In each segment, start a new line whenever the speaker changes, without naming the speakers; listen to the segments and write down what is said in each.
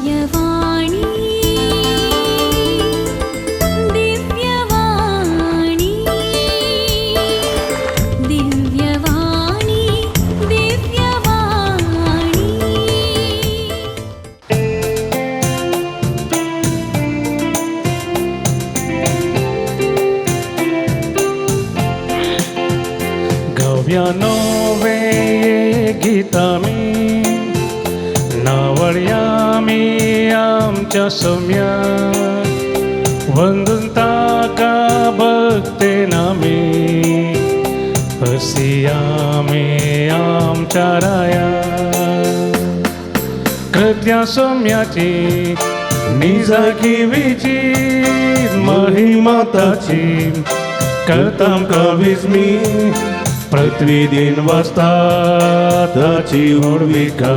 Divyavani Divyavani Divyavani Divyavani.
गव्या no way Gita मी नावळयामी आमच्या सोम्या वंदून ताका भक्ते नामी हसियामी आमच्या राया कृत्या सोम्याची निजाकिवीची महिमा ताची करताम कविस्मी पृथ्वी दिन वाजता ताची व्हडविका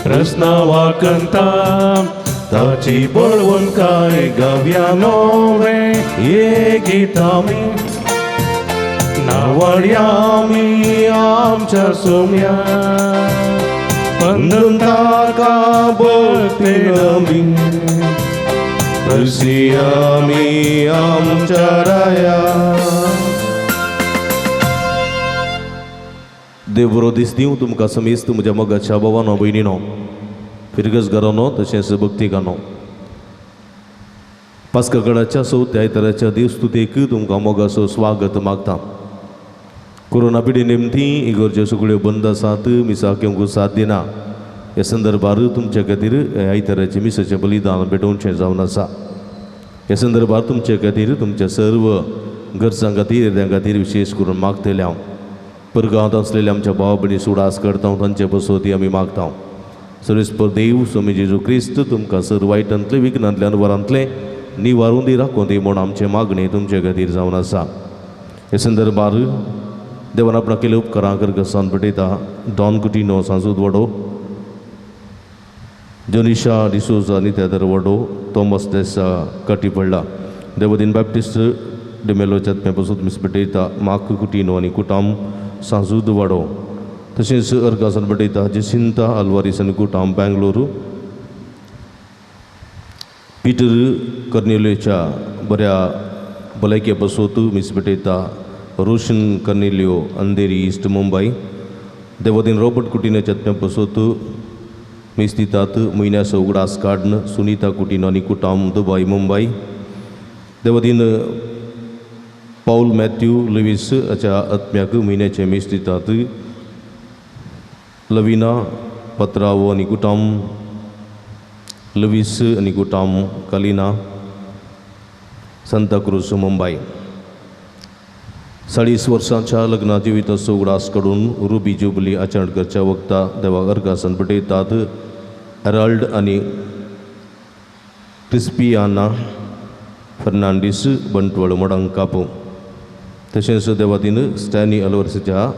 रसना वाकंता ताची बळवण काय गव्या नोवे ये गीता मी नावळयामी आमच्या सोम्या वंदन ताका भक्ते नमी
हसियामी आमच्या राया। देव बरो दीस दिवं तुमकां समेस्त म्हज्या मोगाच्या भावानो भयणीनो फिरगज घरानो तशेंच भक्तिकानो पास्कगडाच्या चवथ्या आयताराच्या देवस्तुतेक तुमकां मोगाचो स्वागत मागता। कोरोना पिढी निमती इगोरच्यो सगळ्यो बंद आसात, मिसाक येवंक साथ दिना। ह्या संदर्भार तुमचे खातीर आयताराचें मिसाचें बलिदान भेटोवचें जावन आसा। ह्या संदर्भार तुमचे खातीर तुमच्या सर्व गरजां खातीर हृदयां खातीर विशेश करून मागतले हांव। परगांवांत आसलेल्या आमच्या भाव भयणी सुडास करता तांचे बसोती आमी मागता। सर्वेस्पर देव स्वामी जेजू क्रिस्त तुमकां सर वायटांतलें विघ्नांतलें अनवरांतलें निवारून दी राखून दी म्हूण आमचें मागणें तुमचे खातीर जावन आसा। ह्या संदर्भार देवान आपणाक केले उपकारां करगसान भेटयता डॉन कुटिनो सांजूद वडो, जोनिशा डिसोजा नित्यादर वडो, थॉमस देसा काटी पडला, देवदीन बाप्टिस्ट डिमेलोच्या पसून मिस भेटयता माक कुटिनो आनी कुटाम सांजूद वाडो, तशेंच अर्गासन भेटयता जेसिंता अल्वारीस आनी कुटाम बेंगलोरू, पीटर कर्नेलियोच्या बऱ्या भलायके बसोत मिस भेटयता रोशन कर्नेलियो अंधेरी ईस्ट मुंबय, देवदीन रॉबर्ट कुटिनोच्या बसोत मिस दितात म्हयन्याचो उगडास काडन सुनीता कुटिनो आनी कुटाम दुबय मुंबय, देवदीन पावल मॅथ्यू लुवीस हाच्या आत्म्याक म्हयन्याचे मीस दितात लविना पत्रावो आनी कुटाम लुवीस आनी कुटाम कलिना सांताक्रूज मुंबय। 40 वर्सांच्या लग्ना जिविताचो उगडास काडून रुबी जुबली आचरण करच्या वखदा देवाक अर्गासन भेटयतात हेराल्ड आनी क्रिस्पियाना फर्नांडीस बंटवळ मोडांग कापू, तशेंच देवादीन स्टॅनी अल्वारीसाच्या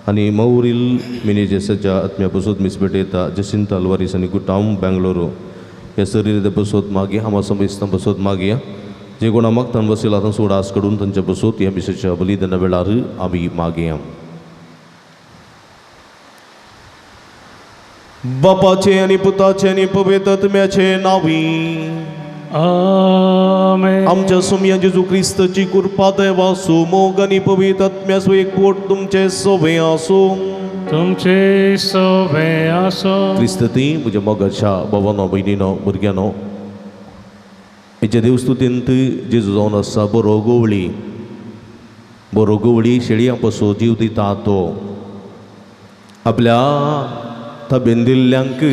आनी मौरील मिनेजेसाच्या आत्म्या बसोत मिस भेटयता जसिंत अल्वारीस आनी कुटाम बेंगलोरू। ह्या सरीर बसोत मागया हांव समेस्तां बसोत मागया जे कोणा मागतान बसयला तांचो उगडास काडून तांच्या बसोत ह्या मिसाच्या बलिदाना वेळार आमी मागया। बापाचे आनी पुताचे आनी पवित्र आत्म्याचे नांवी
आमेन।
आमच्या सोम्या जेजू क्रिस्ताची कृपा देवाचो मोग आनी पवित्र आत्म्याचो एकवट तुमचे सोबे आसूं।
तुमचे सोबे आसूं।
क्रिस्ती म्हज्या मोगाच्या भावानो भयणीनो भुरग्यांनो हेच्या देवस्तुतींत जेजू जावन आसा बरो गवळी, बरो गवळी शेळयां पसून जीव दिता तो आपल्या तबेन दिल्ल्यांक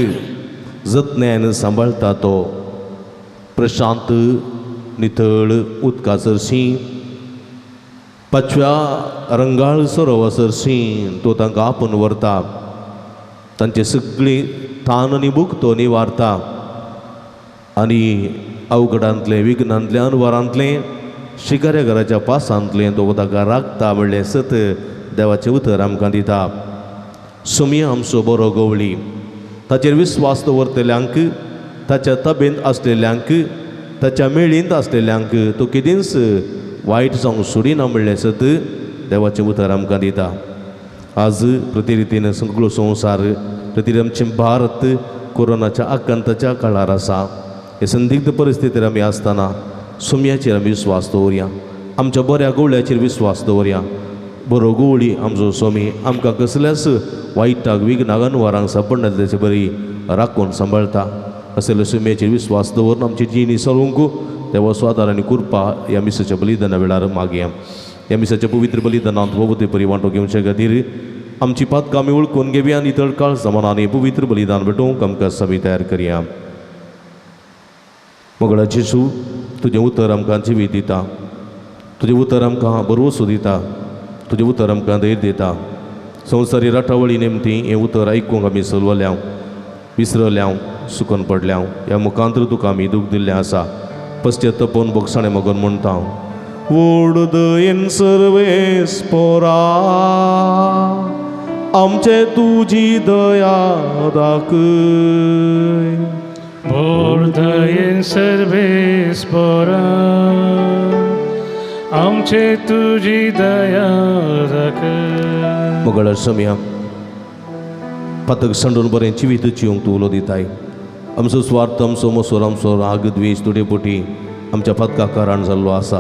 जतनायेन सांबाळटा तो प्रशांत नितळ उदका सरशी पाचव्या रंगाळ सरोवर सरशी तो तांकां आपोवन व्हरता, तांचे सगळी तान आनी भूक तो निवारता आनी अवघडांतलें विघ्नांतलें अनवरांतलें शिकाऱ्या घराच्या पासांतलें तो ताका राखता म्हणलें सत देवाचें उतर आमकां दिता। सोमया आमचो बरो गवळी ताचेर विस्वास दवरतल्यांक ताच्या तबेंत आसलेल्यांक ताच्या मेळींत आसलेल्यांक तो केदींच वायट जावंक सोडिना म्हणलें सत देवाचें उतर आमकां दिता। आज प्रतिरितीन सगळो संवसार प्रतिरी आमचें भारत कोरोनाच्या आकांताच्या काळार आसा. हे संदिग्ध परिस्थितीर आमी आसतना सोम्याचेर आमी विस्वास दवरया, आमच्या बऱ्या गवळ्याचेर विस्वास दवरया. बरो गवळी आमचो स्वामी आमकां कसल्याच वायटाक विघ्नाक अनवारांक सापडना तेचे बरी राखून सांबाळटा. असले सोम्याचेर विस्वास दवरून आमची जिणी सरूंक देवा स्वादार आनी कृपा ह्या मिसाच्या बलिदाना वेळार मागया. ह्या मिसाच्या पवित्र बलिदानांत भोवते परी वांटो घेवचे खातीर आमची पातकां आमी वळखून घेवया आनी तळकाळ जमानांनी पवित्र बलिदान भेटोवंक आमकां समी तयार करया. मोगळा जेजू, तुजें उतर आमकां जिवीत दिता, तुजें उतर आमकां भरवसो दिता, तुजें उतर आमकां धैर्य दिता. संवसारी राटावळी नेमती हें उतर आयकूंक आमी सलवल्या, विसरल्या, सुकून पडल्या. ह्या मुखांतर तुका आमी दूख दिल्लें आसा. पश्चातापून भोगसाणें मगन म्हणटा, व्हड दयेन सर्वेस पोरा आमचे तुजी दया दाखय.
व्हड दयेन सर्वेस पोरा आमचे तुजी दया दाखय.
मोगळ सम्या पातक सांडून बरें जिवीत जिवंक तूं उलो दिताय. आमचो स्वार्थ, आमचो मसोर, आमचो राग द्वेश तुडेपोटी आमच्या पातका कारण जाल्लो आसा.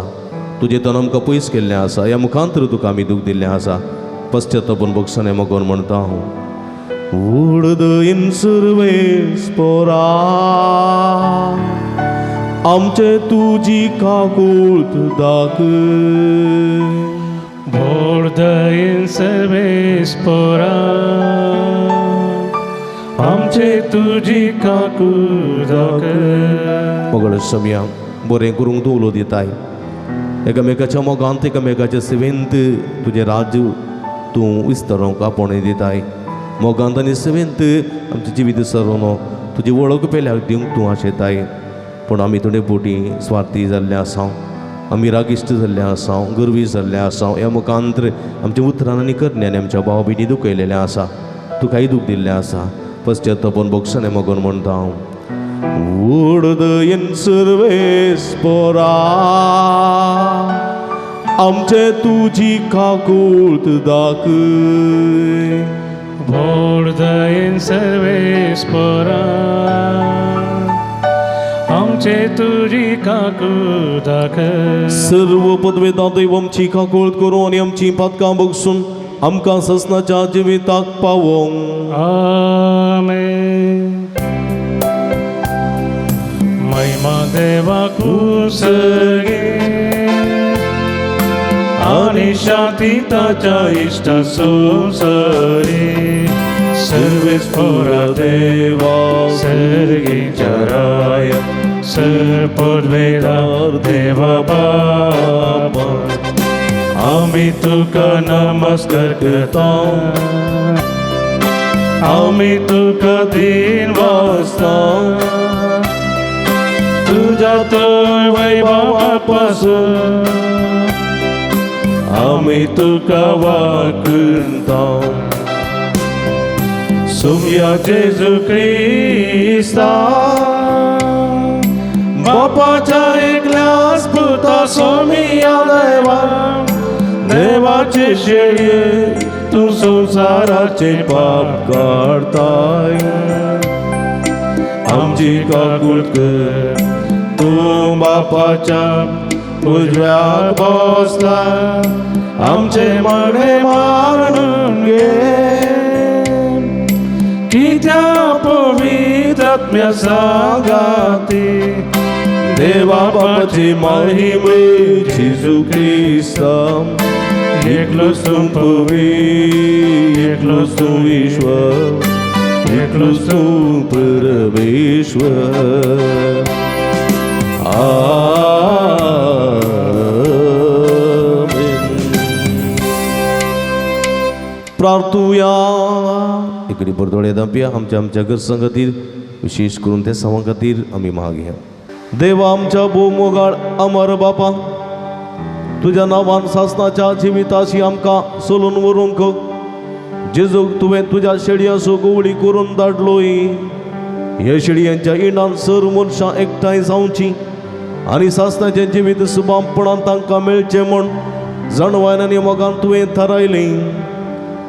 तुजें तन आमकां पयस केल्लें आसा. ह्या मुखांतर तुका आमी दूख दिल्लें आसा. पश्चातापून भोगसाणें मगोन म्हणटा हांव, व्हड दयेन सर्वेस पोरा आमचे तुजी काकूळत दाखय.
व्हड दयेन सर्वेस पोरा आमचे तुजी काकूळत दाखय.
मोगळ सम्या बरें करूंक तूं उलो दिताय. एकामेकाच्या मोगांत एकामेकाच्या सेवेंत तुजें राज्य तूं विस्तारोंक आपोवणें दिताय. मोगांत आनी सेवेंत आमचें जिवीत सरोन तुजी वळख पेल्याक दिवंक तूं आशेताय. पूण आमी थोडे पोटी स्वार्थी जाल्ले आसा, आमी रागिश्ट जाल्ले आसा, गर्वी जाल्ले आसा. ह्या मुखांतर आमच्या उतरान आनी करण्यान आमच्या भाव भयणी दुखयलेलें आसा, तुकाय दूख दिल्लें आसा. पश्चातापून भोगसाणें मगोन म्हणटा हांव, व्हड दयेन सर्वेस पोरा आमचे तुजी काकूळत दाखय.
व्हड दयेन सर्वेस पोरा आमचे तुजी काकूळत दाखय.
सर्व पदवेदां दैव आमची काकूळत करूं आनी आमची पातकां बगसून आमकां ससनाच्या जिविताक पावोवंक.
आमेन. महिमा देवाकू सर्गे आनी शांती ताच्या इश्टा संवसारी. सर्वेस पोरा देवा सर्गीच्या राया सर पदवेदार देवा बापा आमी तुका नमस्कार करता, आमी तुका दीन वाचता. तुज्या तर वैभवा पासून आमी तुका वाकुंता. सुम्या जेजू क्रिस्ता बापाच्या एकल्याच पुता सोमिया देवा देवाचे शेळये तूं संवसाराचे पाप काडताय. आमची काकूळत कर, तूं बापाच्या उजव्याक बसला, आमचे मडें मारून घे. कित्या पवित्र आत्म्या सांगाती देवा बापाची महिमे जेजू क्रिस्ता एकलोच तूं पवित्र, एकलोच तूं ईश्वर, एकलोच तूं परमेश्वर.
आमेन. प्रार्थुया. इकडे बरदोळे दांपया आमच्या आमच्या गरजां खातीर, विशेष करून त्या सवां खातीर आमी मागया. देवा आमच्या भोवमोगाळ अमर बापा, तुज्या नांवान सासनाच्या जिविताशी आमकां सोलून व्हरूंक जेजूक तुवें तुज्या शेळयांचो गोवळी करून धाडलोय. ह्या शेळयांच्या इणान सर मनशां एकठांय जावचीं आनी सासनाचें जिवीत सुबामपणान तांकां मेळचें म्हूण जाणवायन आनी मोगान तुवें थारायलें.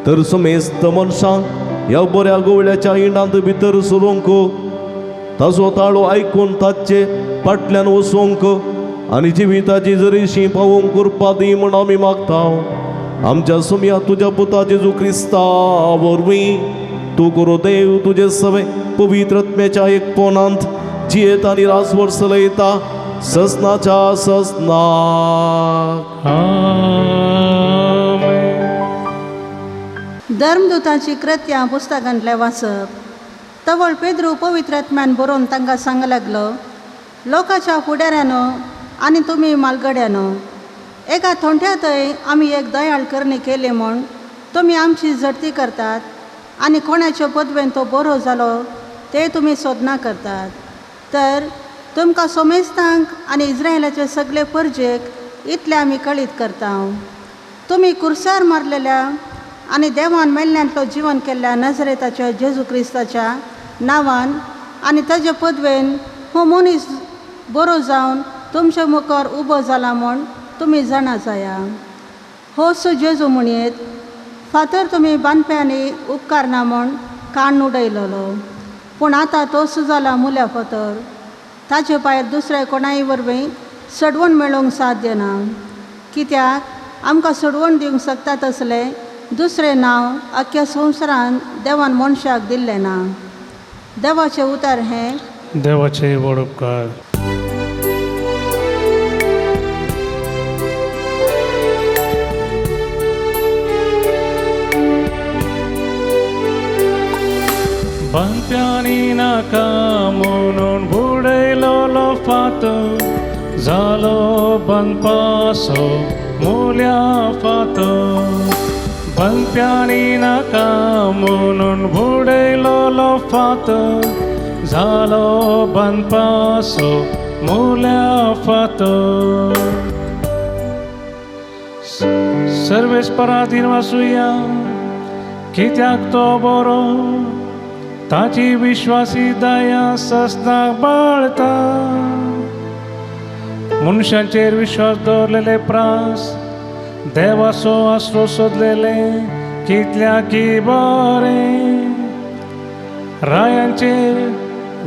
तर समेस्त मनशांक ह्या बऱ्या गोवळ्याच्या इंडांत भितर सरूंक, ताजो ताळो आयकून ताचे फाटल्यान वचूंक आनी जिविताची जरीशी पावोवंक कृपा दी म्हूण आमी मागता. आमच्या सुमया तुज्या पुता जेजू क्रिस्ता वरवीं तूं गुरू देव तुजे सवे पवित्र आत्म्याच्या एकपणांत जियेत आनी रासवर चलयता ससनाच्या ससनाक.
आमेन.
धर्मदूतांची कृत्यां पुस्तकांतलें वाचप. तवळ पेद्रू पवित्र आत्म्यान बरोवन तांकां सांग लागलो, लोकांच्या फुडाऱ्यानो आनी तुमी मालगड्यानो, एका थोंट्यांतय आमी एक दयाळ करणी केली म्हूण तुमी आमची झडती करतात आनी कोणाचे पदवेन तो बरो जालो ते तुमी सोदना करतात. तर तुमकां सोमेस्तांक आनी इस्रायलाचे सगळे परजेक इतले आमी कळीत करता, तुमी कुर्सार मारलेल्या आनी देवान मेल्ल्यांतलो जिवन केल्ल्या नजरेताच्या जेजू क्रिस्ताच्या नांवान आनी ताजे पदवेन हो मनीस बरो जावन तुमचे मुखार उबो जाला म्हूण तुमी जाणा जाया. हो सो जेजू म्हणयेत फातर तुमी बांदप्यांनी उपकारना म्हूण काण उडयलेलो, पूण आतां तो जाला मुल्या फातर. ताचे भायर दुसऱ्या कोणाय वरवीं सडवण मेळोवंक साध्य ना, कित्याक आमकां सोडवण दिवंक शकता तसलें दुसरें नांव अख्ख्या संवसारान देवान मनशाक दिल्लें ना. देवाचें उतर हें.
देवाचे व्हड उपकार. बांदप्यांनी नाका म्हणून बुडयलो फातर जालो बांदपासो मुल्या फातर. बांदप्यांनी नाका म्हणून बुडयलो फातर जालो बांदपासो मुल्या फातर. सर्वेस्पराधीन वासुया, कित्याक तो बरो, ताची विश्वासी दया ससनाक बाळता. मनशांचेर विश्वास दवरलेले प्रास देवाचो आसरो सोदलेले कितल्या की बरें. रायांचेर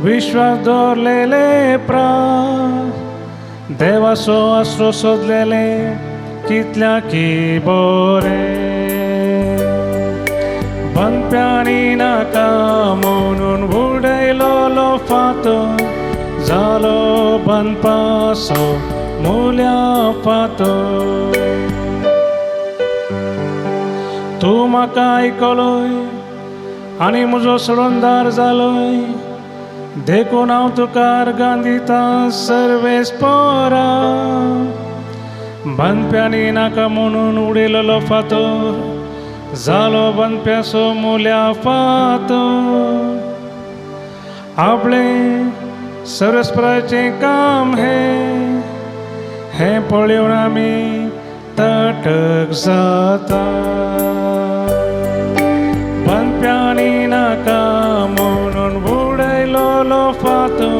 विश्वास दवरलेले प्रास देवाचो आसरो सोदलेले कितल्या की बरें. बांदप्यांनी नाका म्हणून उडयलो फातर जालो बांदपासो मुल्या फातर. तूं म्हाका आयकलोय आनी म्हजो सोडणदार जालोय, देखून हांव तुका अर्गां दिता सर्वेस्परा. बांदप्यांनी नाका म्हणून उडयलेलो फातर जालो बांदप्याचो मुल्या फातर. आपलें सर्वेस्पराचें काम हें, हें पळोवन आमी तटक जाता. बांदप्यांनी नाका म्हणून उडयलो फातर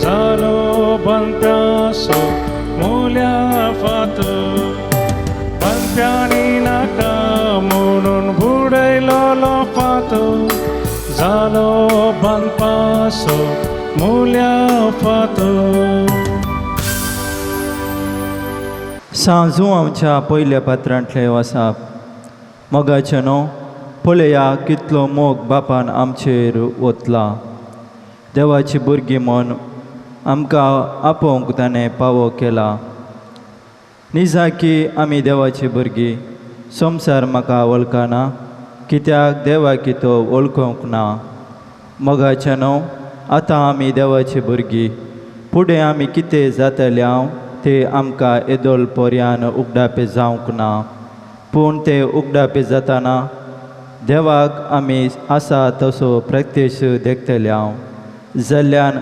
जालो बांदप्याचो मुल्या फातर. बांदप्यांनी नाका म्हणून बुडयलो फातर जालो बांदपासो मुल्या फातर.
सांजू आमच्या पयल्या पात्रांतलें वासाप. मोगाचें न्हू पळया कितलो मोग बापान आमचेर ओतला. देवाची भुरगीं म्हूण आमकां आपोवंक ताणें पावो केला. निजाकी आमी देवाची भुरगीं. संवसार म्हाका वळखना, कित्याक देवाक तो वळखूंक ना. मोगाचें न्हू आतां आमी देवाची भुरगीं. फुडें आमी कितें जातले हांव ते आमकां येदोळ पोरयान उगडापे जावंक ना, पूण ते उगडापे जाताना देवाक आमी आसा तसो प्रत्यक्ष देखतले हांव, जाल्ल्यान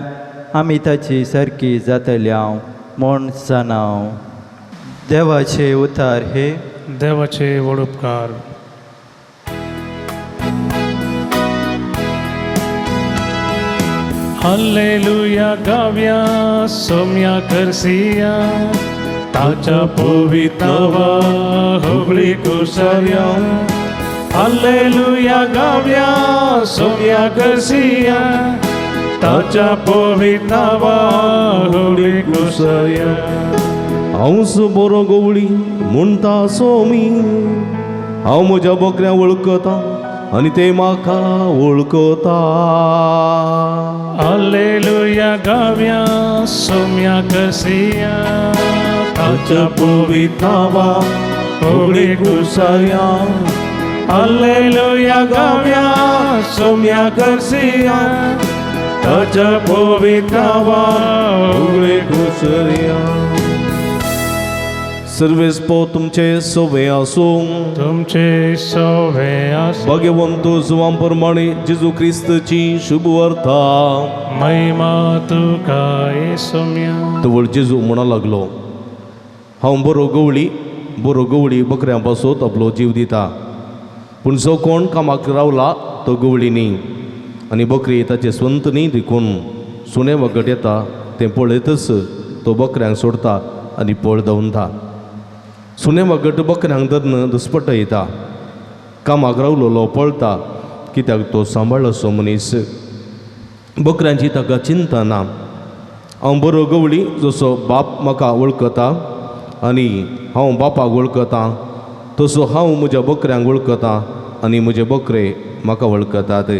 आमी ताची सारकी जातले हांव म्हूण जाणा हांव. देवाचे उतार हे.
देवाचे व्हड उपकार. हालेलुया गाव्या सोम्या करसिया, ताच्या पवित्र नांवा होगळी कुसार्या. हालेलुया गावया सोम्या करसिया ताच्या पवित्र नांवा होळी कुसया.
हांवच बरो गवळी म्हणटा सोमी, हांव म्हज्या बकऱ्यां वळखता आनी ते म्हाका वळखता.
हालेलुया गावया सोम्या करसिया ताच्या पवित्र नांवा होळी कुसया. हालेलुया गावया सोम्या करसिया ताच्या पवित्र नांवा होळी
कुसया. सर्वेस्पो तुमचे सवे आसूं.
तुमचे सवे आसूं.
भाग्यवंत जुवां प्रमाणे जेजू क्रिस्तची शुभ वार्ता.
महिमा तुका ए सोम्या.
तवळ जेजू म्हणा लागलो, हांव बरो गवळी, बरो गवळी बकऱ्यां पासत आपलो जीव दिता, पूण जो कोण कामाक रावला तो गवळी न्ही आनी बकरी ताचे स्वंत न्ही, देखून सुणें वगट येता तें पळयतच तो बकऱ्यांक सोडता आनी पळ दवरता. सुणें वगट बकऱ्यांक धरून दुस्पट येता, कामाक रावलोलो पळता, कित्याक तो सांबाळसो मनीस, बकऱ्यांची ताका चिंता ना. हांव बरो गवळी जसो बाप म्हाका वळखता आनी हांव बापाक वळखता, तसो हांव म्हज्या बकऱ्यांक वळखता आनी म्हजे बकरे म्हाका वळखतात.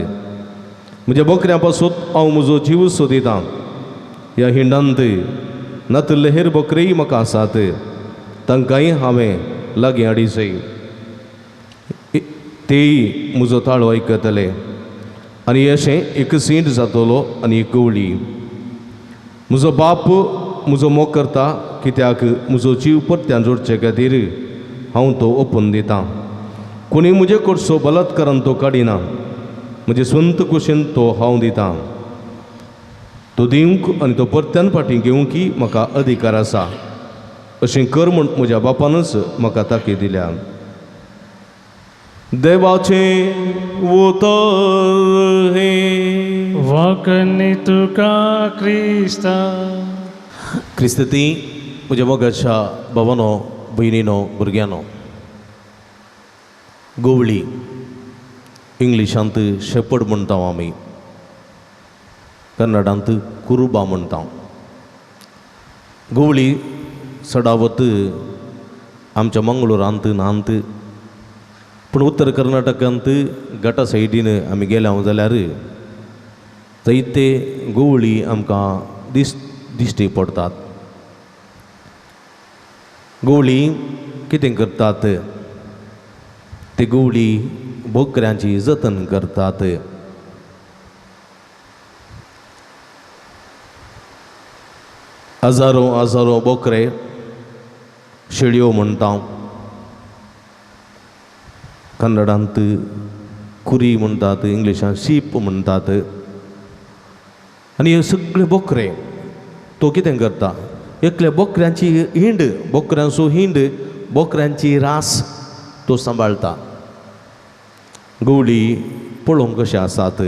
म्हज्या बकऱ्यां पासून हांव म्हजो जीव सोदितां. ह्या हिंडांत नातल्ले हेर बकरेय म्हाका आसात, तांकांय हांवें लागीं हाडीचय, तेय म्हजो ताळो आयकतले आनी अशें एक सींट जातलो आनी एक गवळी. म्हजो बाप म्हजो मोग करता, कित्याक म्हजो जीव परत्यान जोडचे खातीर हांव तो ओपून दितां. कोणी म्हजे कडचो बलात्कारान तो काडिना, म्हजे स्वंत कुशीन तो हांव दितां. तो दिवंक आनी तो परत्यान फाटीं घेवंक म्हाका अधिकार आसा. अशें कर म्हूण म्हज्या बापानच म्हाका ताकीद दिल्या. देवाचें उतर हें.
वाकनी तुका क्रिस्ता.
क्रिस्ती म्हज्या मोगाच्या भावानो, भयणीनो, भुरग्यांनो, गवळी इंग्लिशांत शेपड म्हणटा आमी, कन्नडांत कुरुबा म्हणटा. गवळी सडावत आमच्या मंगळुरांत नांत, पूण उत्तर कर्नाटकांत घाटा सायडीन आमी गेल्या जाल्यार जायते गवळी आमकां दिश्टी पडटात. गवळी कितें करतात, ते गवळी बोकऱ्यांची जतन करतात. हजारो हजारो बोकरे, शेळयो म्हणटा, कन्नडांत कुरी म्हणटात, इंग्लिशांत शीप म्हणटात. आनी हे सगळे बोकरे तो कितें करता, एकल्या बोकऱ्यांची हिंड, बोकऱ्यांचो हिंड, बोकऱ्यांची रास तो सांबाळटा. गवळी पळोवंक कशें आसात,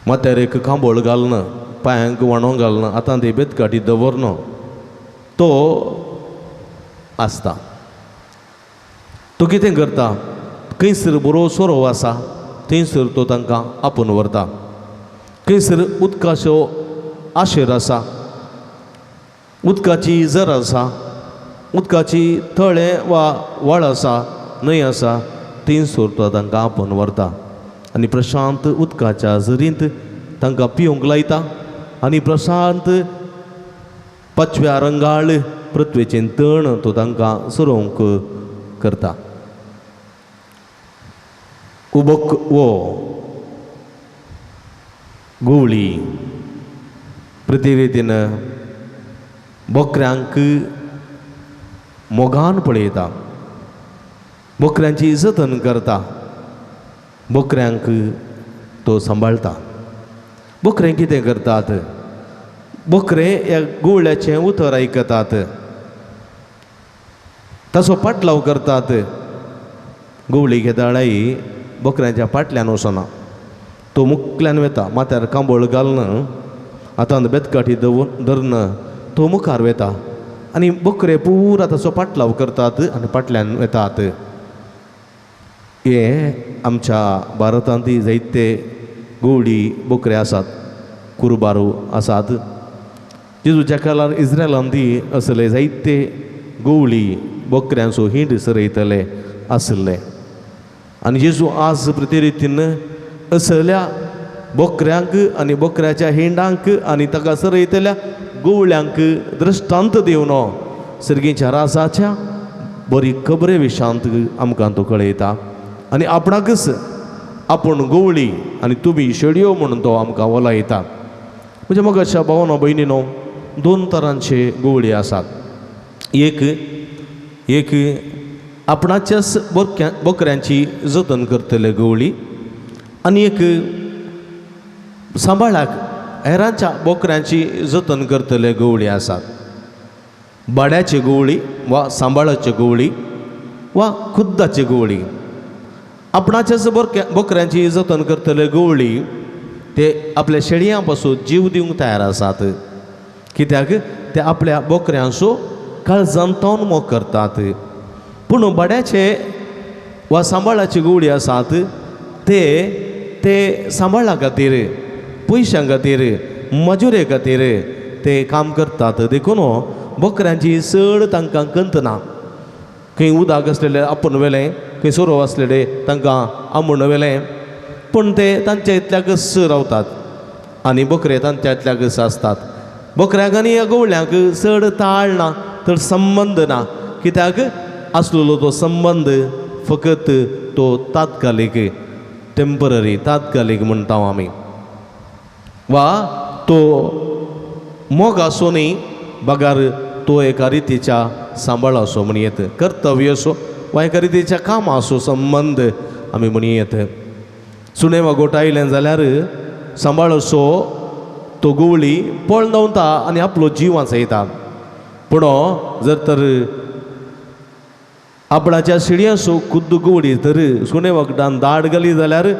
माथ्यार एक खांबोळ घालना, पांयांक वाणो घालना, आतां ते बेतकाटी दवरना तो आसता. तो कितें करता, खंयसर बरो सोरो आसा थंयसर तो तांकां आपोवन व्हरता. खंयसर उदकाचो आशेर आसा, उदकाची जर आसा, उदकाची तळें वा व्हाळ आसा, न्हंय आसा, थंयसर तो तांकां आपोवन व्हरता आनी प्रशांत उदकाच्या झरींत तांकां पिवंक लायता आनी प्रशांत पाचव्या रंगाळ पृथ्वेचें तण तो तांकां सरोवंक करता. उबक वो गवळी प्रतिरितीन बोकऱ्यांक मोगान पळयता, बोकऱ्यांची जतन करता, बोकऱ्यांक तो सांबाळटा. बोकरे कितें करतात, बोकरे ह्या गवळ्याचें उतर आयकतात, ताचो पाटलाव करतात. गवळी घेताळाय बोकऱ्यांच्या पाटल्यान वचना, तो मुखल्यान वता, माथ्यार कांबळ घालना, हातांत बेतकाठी धरून तो मुखार वता आनी बोकरे पुरा ताचो पाटलाव करतात आनी पाटल्यान वतात. हे आमच्या भारतांतय जायते गवळी बोकरे आसात, कुरबारू आसात. जेजूच्या काळार इस्रायलांतय असले जायते गवळी बोकऱ्यांचो हिंड सरयतले आशिल्ले. आनी जेजू आज प्रती रितीन असल्या बोकऱ्यांक आनी बोकऱ्याच्या हिंडांक आनी ताका सरयतल्या गवळ्यांक दृश्टांत दिवन सर्गीच्या राजाच्या बरी खबरे विशांत आमकां तो कळयता आनी आपणाकच आपूण गवळी आनी तुमी शेडयो म्हणून तो आमकां वलायता. म्हज्या मोगाच्या भावानो भयणीनो, दोन तरांचे गवळी आसात. एक एक आपणाच्याच बोकऱ्यांची जतन करतले गवळी आनी एक सांबाळाक हेरांच्या बोकऱ्यांची जतन करतले गवळी आसात. भाड्याचे गवळी वा सांबाळाचे गवळी वा खुद्दाचे गवळी. आपणाच्याच बोकऱ्यांची जतन करतले गवळी ते आपल्या शेळयां पासून जीव दिवंक तयार आसात, कित्याक ते आपल्या बोकऱ्यांचो काळजान तावन मोग करतात. पूण भाड्याचे वा सांबाळाचे गवळी आसात ते ते सांबाळा खातीर, पयशां खातीर, मजुरे खातीर ते काम करतात. देखून बोकऱ्यांची चड तांकां कंत ना. खंय उदक आसलेलें आपूण व्हेलें, खंय सोरो आसलेले तांकां आमूण व्हेलें, पूण ते तांच्या इतल्याकच रावतात आनी बोकरे तांच्या इतल्याकच आसतात. बोकऱ्यांक आनी ह्या गवळ्यांक चड ताळ ना, चड संबंद ना, कित्याक आसलेलो तो संबंद फकत तो तात्कालीक, टेंपररी, तात्कालीक म्हणटा आमी, वा तो मोग आसो न्ही बगार तो एका रितीच्या सांबाळाचो म्हणयेत, कर्तव्य असो वा एका रितीच्या कामाचो संबंद आमी म्हणयेत. सुणें वागोट आयलें जाल्यार सांबाळसो तो गवळी पळ धांवता आनी आपलो जीव वाचयता. पूण जर तर आपणाच्या शिडयांचो खुद्द गवळी तर सुणें वखदान दाड घाली जाल्यार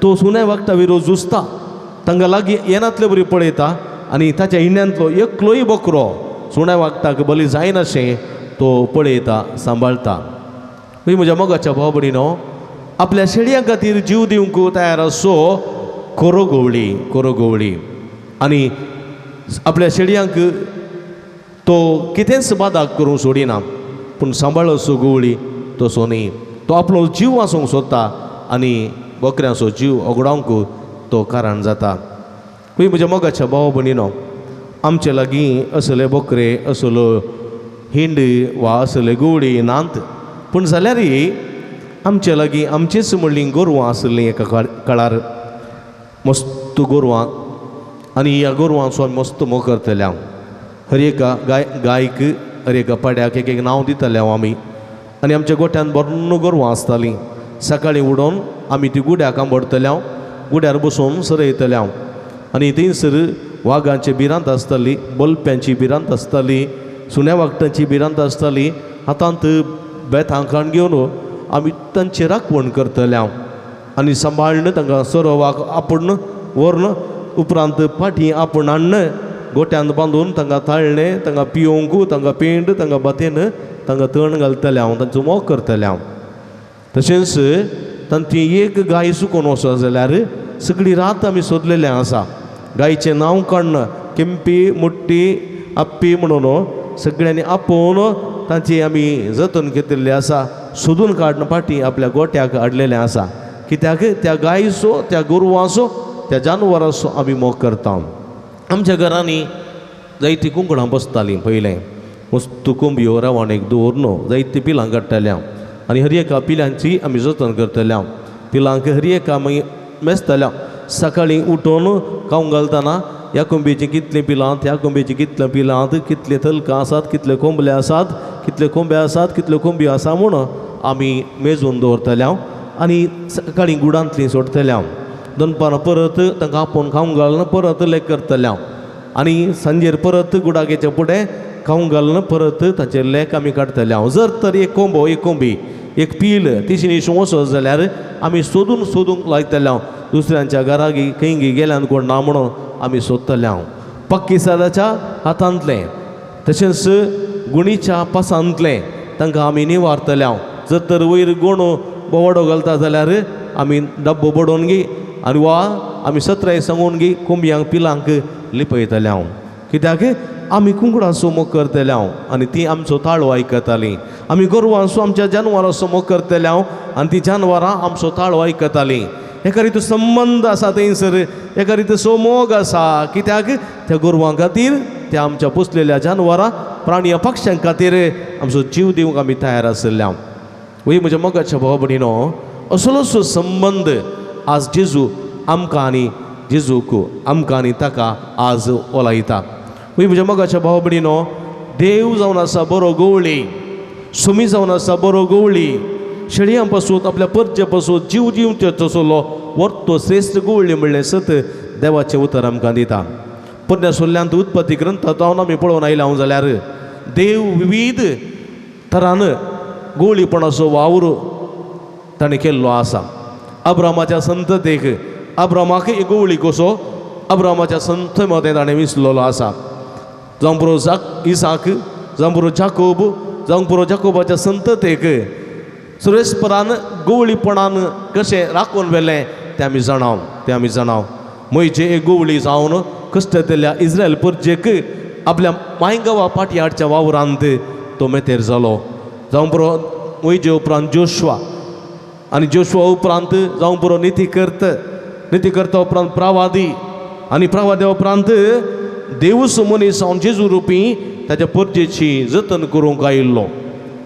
तो सुणें वखदा विरोध झुजता, तांकां लागीं येनातले बरी पळयता आनी ताच्या हिंड्यांतलो एकलोय बोकरो सुण्या वागताक बली जायनाशें तो पळयता, सांबाळता. म्हज्या मोगाच्या भाव भयणीनो, आपल्या शेळयां खातीर जीव दिवंक तयार आसो खरो गवळी, खरो गवळी. आनी आपल्या शेळयांक तो कितेंच बादाक करूंक सोडिना, पूण सांबाळसो गवळी तसो न्ही, तो आपलो जीव वाचोवंक सोदता आनी बोकऱ्यांचो जीव ओगडावंक तो कारण जाता. म्हज्या मोगाच्या भाव भयणीनो, आमचे लागीं असले बोकरे, असलो हिंड वा असले गवळी नात, पूण जाल्यारय आमचे लागीं आमचीच म्हणली गोरवां आसलीं एका काळार, मस्त गोरवां, आनी ह्या गोरवांचो आमी मस्त मोग करतले हांव. हर एका गायक, हर एका पाड्याक एक एक नांव दितले हांव आमी. आनी आमच्या गोठ्यान बर्ण गोरवां आसतालीं. सकाळीं उडोवन आमी ती गुड्याक आंबडतले हांव, गुड्यार बसोवन सरयतले हांव. आनी थंयसर वागांची भिरांत आसताली, बलप्यांची भिरांत आसताली, सुण्या वागटांची भिरांत आसताली. हातांत बेतां काण घेवन आमी तांची राखवण करतले हांव आनी सांबाळ्ण तांकां सोरोवाक आपूण व्हरून उपरांत फाटीं आपूण हाडण गोट्यांत बांदून तांकां ताळणें, तांकां पियोवंक, तांकां पेंड, तांकां भातेन तांकां तण घालतलें हांव, तांचो मोग करतलें हांव. तशेंच तांची एक गाय सुकोन वचत जाल्यार सगळी रात आमी सोदलेलें आसा. गायचें नांव काडण, केंपी, मुट्टी, आप्पी म्हणून सगळ्यांनी आपोवन तांची आमी जतन घेतिल्लें आसा, सोदून काडून फाटीं आपल्या गोट्याक हाडलेलें आसा. कित्याक त्या गायचो, त्या गोरवांचो, त्या जानवरांचो आमी मोग करता. आमच्या घरांनी जायतीं कुंकडां बसतालीं पयलें, मस्त कोंबयो रवाणेक दवरून जायतीं पिलां काडटालीं हांव आनी हर एका पिलांची आमी जतन करतले हांव. पिलांक हर एका मागीर मेजतले हांव. सकाळीं उठोवन खावंक घालतना ह्या कोंबयेचीं कितलीं पिलां, त्या कोंबयेचीं कितलीं पिलां, कितलीं थलकां आसात, कितले कोंबले आसात, कितले कोंबे आसात, कितल्यो कोंबयो आसा म्हूण आमी मेजून दवरतले हांव. आनी सकाळीं गुडांतलीं सोडटले हांव. दनपारां परत तांकां आपोवन खावंक घालून परत लेक करतले हांव आनी सांजेर परत गुडागेच्या फुडें खावंक घालून परत ताचेर लेक आमी काडटले हांव. जर तर एक कोंबो, एक कोंबी, एक पील तिशी वचत जाल्यार आमी सोदून सोदूंक लायतले हांव. दुसऱ्यांच्या घरागी खंय गेल्यान कोण ना म्हणून आमी सोदतले हांव. पाकिस्तानाच्या हातांतलें तशेंच गुणीच्या पासांतलें तांकां आमी निवारतले हांव. जर तर वयर गोणो बोवाडो घालता जाल्यार आमी डब्बो बडोवन गी आनी वा आमी सत्राय सांगून गी कोंबयांक पिलांक लिपयतले हांव. कित्याक आमी कुंकडांचो मोग करतले हांव आनी ती आमचो ताळो आयकतालीं. आमी गोरवांचो आमच्या जानवरांचो मोग करतले हांव आनी ती जानवरां आमचो ताळो आयकतालीं. एका रितीचो संबंद आसा थंयसर, एका रितीचो मोग आसा. कित्याक त्या गोरवां खातीर, त्या आमच्या पोसलेल्या जानवरां प्राणी पक्षां खातीर आमचो जीव दिवंक आमी तयार आशिल्ले हांव. वय म्हज्या मोगाच्या भाव भयणीनो, असलोसो संबंद आज जेजू आमकां आनी जेजूक आमकां आनी ताका आज ओलायता. वय म्हज्या मोगाच्या भाव भयणीनो, देव जावन आसा बरो गवळी, सुमी जावन आसा बरो गवळी, शेळयां पासून आपल्या परजे पासून जीव दिवचे तसलो वर्तो श्रेश्ठ गवळी म्हणलें सत देवाचें उतर आमकां दिता. पोरण्या सोल्ल्यांत उत्पत्ती ग्रंथ जावन आमी पळोवन आयला हांव जाल्यार देव विविध तरान गवळीपणाचो वावर ताणें केल्लो आसा. अब्रामाच्या संततेक, अब्रामाक एक गवळी कसो अब्रामाच्या संत मदें ताणें विसलेलो आसा. जावं पुरो इसाक, जावं पुरो जाकोब, जावं पुरो जाकोबाच्या संततेक सुरेशपरान गवळीपणान कशें राखून व्हेलें तें आमी जाणाव, तें आमी जाणाव. म्हयचे एक गवळी जावन कश्टतल्या इस्रायल परजेक आपल्या मायगांवा पाटी हाडच्या वावरांत तो मेतेर जालो. जावं पुरो म्हयजे उपरांत जोशवा, आनी जोशवा उपरांत जावं पुरो नितीकर्त, नितीकर्ता उपरांत प्रावादी, आनी प्रावाद्या उपरांत देवूस मनीस जावन जेजू रुपी ताच्या परजेची जतन करूंक आयिल्लो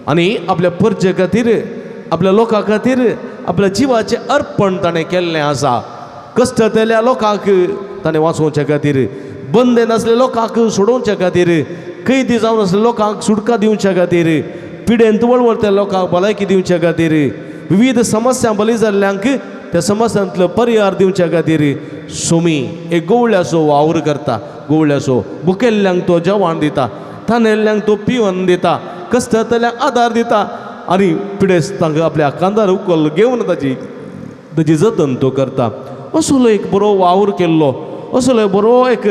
आनी आपल्या परजे खातीर, आपल्या लोकां खातीर आपल्या जिवाचें अर्पण ताणें केल्लें आसा. कश्टतल्या लोकांक ताणें वाचोवच्या खातीर, बंदे नासले लोकांक सोडोवच्या खातीर, कैदी जावन आसले लोकांक सुटका दिवच्या खातीर, पिडेंत वळवळत्या लोकांक भलायकी दिवच्या खातीर, विविध समस्या बली जाल्ल्यांक त्या समस्यांतलो परिहार दिवच्या खातीर सोमी एक गवळ्याचो वावर करता. गवळ्याचो भुकेल्ल्यांक तो जेवण दिता, तानेल्ल्यांक तो पिवन दिता, कश्टतल्यांक आदार दिता आनी पिडेस्तांक आपल्या कांदार उखल घेवन ताची ताची जतन तो करता. असलो एक बरो वावर केल्लो, असलो बरो एक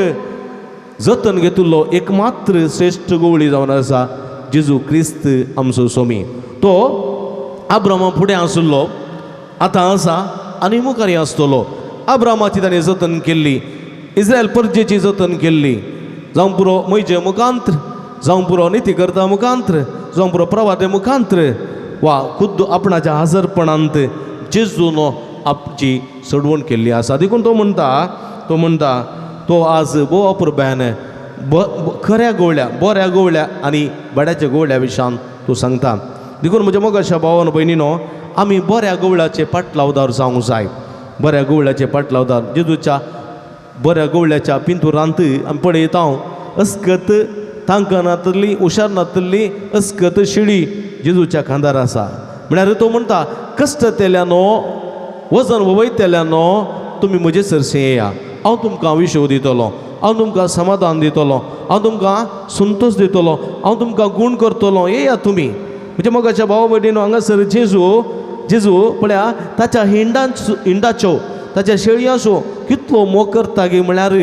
जतन घेतिल्लो एक मात्र श्रेश्ठ गवळी जावन आसा जेजू क्रिस्त आमचो सोमी. तो आब्रामा फुडें आशिल्लो, आतां आसा आनी मुखार आसतलो. आब्रामाची ताणें जतन केल्ली, इस्रायल परजेची जतन केल्ली. जावं पुरो म्हयजे मुखांत्र, जावं पुरो निती करता मुखांत्र, जावं पुरो प्रवादे मुखांत्र, वा खुद्द आपणाच्या हाजरपणांत जेजून आपची सोडवण केल्ली आसा. देखून तो म्हणटा, तो म्हणटा तो आज भोव अपुरबायेन खऱ्या गवळ्या, बऱ्या गवळ्या आनी बड्याच्या गवळ्या विशयान तो सांगता. देखून म्हज्या मोगाच्या भावान भयणीनो, आमी बऱ्या गवळ्याचे पाटलावदार जावंक जाय. बऱ्या गवळ्याचे पाटलावदार जेजूच्या बऱ्या गवळ्याच्या पिंतुरांत आमी पळयता अस्कत तांकां नातली, हुशार नातली अस्कत शिळी जेजूच्या खांदार आसा. म्हळ्यार तो म्हणटा कश्टतेल्यानो, वजन वयतल्यानो, तुमी म्हजे सरशी येया, हांव तुमकां विशव दितलो, हांव तुमकां समाधान दितलो, हांव तुमकां संतोश दितलो, हांव तुमकां गूण करतलो, येया तुमी. म्हज्या मोगाच्या भाव भयणीनो, हांगासर जेजू जेजू पळया ताच्या हिंडाच्यो, ताच्या शेळयांचो कितलो मोग करता गी म्हळ्यार,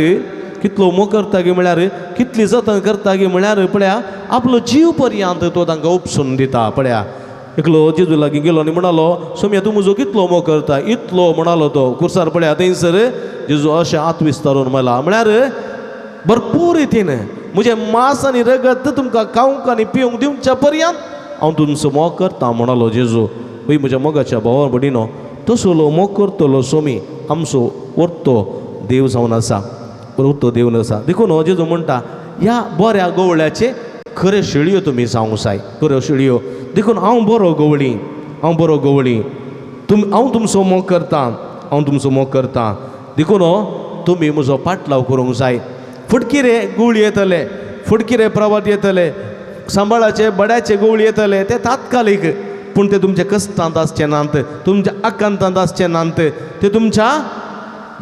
कितलो मोग करता गी म्हळ्यार, कितली जतन करता गी म्हळ्यार पळया आपलो जीव पर्यंत तो तांकां उपसून दिता. पळया एकलो जेजू लागीं गेलो आनी म्हणालो, सोम्या तूं म्हजो कितलो मोग करता, इतलो म्हणालो तो कुर्सार. पळया थंयसर जेजू अशें हात विस्तारून म्हणला, म्हळ्यार भरपूर रितीन म्हजें मांस आनी रगत तुमकां खावंक आनी पिवंक दिवच्या पर्यंत हांव तुमचो मोग करता म्हणालो जेजू. वय म्हज्या मोगाच्या भावा भयणीनो, तसलो मोग करतलो सोमी आमचो वर्तो देव जावन आसा, वर्तो देव आसा. देखून हो जेजू म्हणटा ह्या बऱ्या गवळ्याचे खऱ्यो शेळयो तुमी जावंक जाय, खऱ्यो शेळयो. देखून हांव बरो गवळी, हांव बरो गवळी, हांव तुमचो मोग करता, हांव तुमचो मोग करता. देखून तुमी म्हजो पाटलाव करूंक जाय. फुटकिरे गवळी येतले, फुटकिरे प्रवात येतले, सांबाळाचे बड्याचे गवळी येतले, ते तात्कालीक, पूण ते तुमच्या कश्टांत आसचे नात, तुमच्या आकांतांत आसचे नात, ते तुमच्या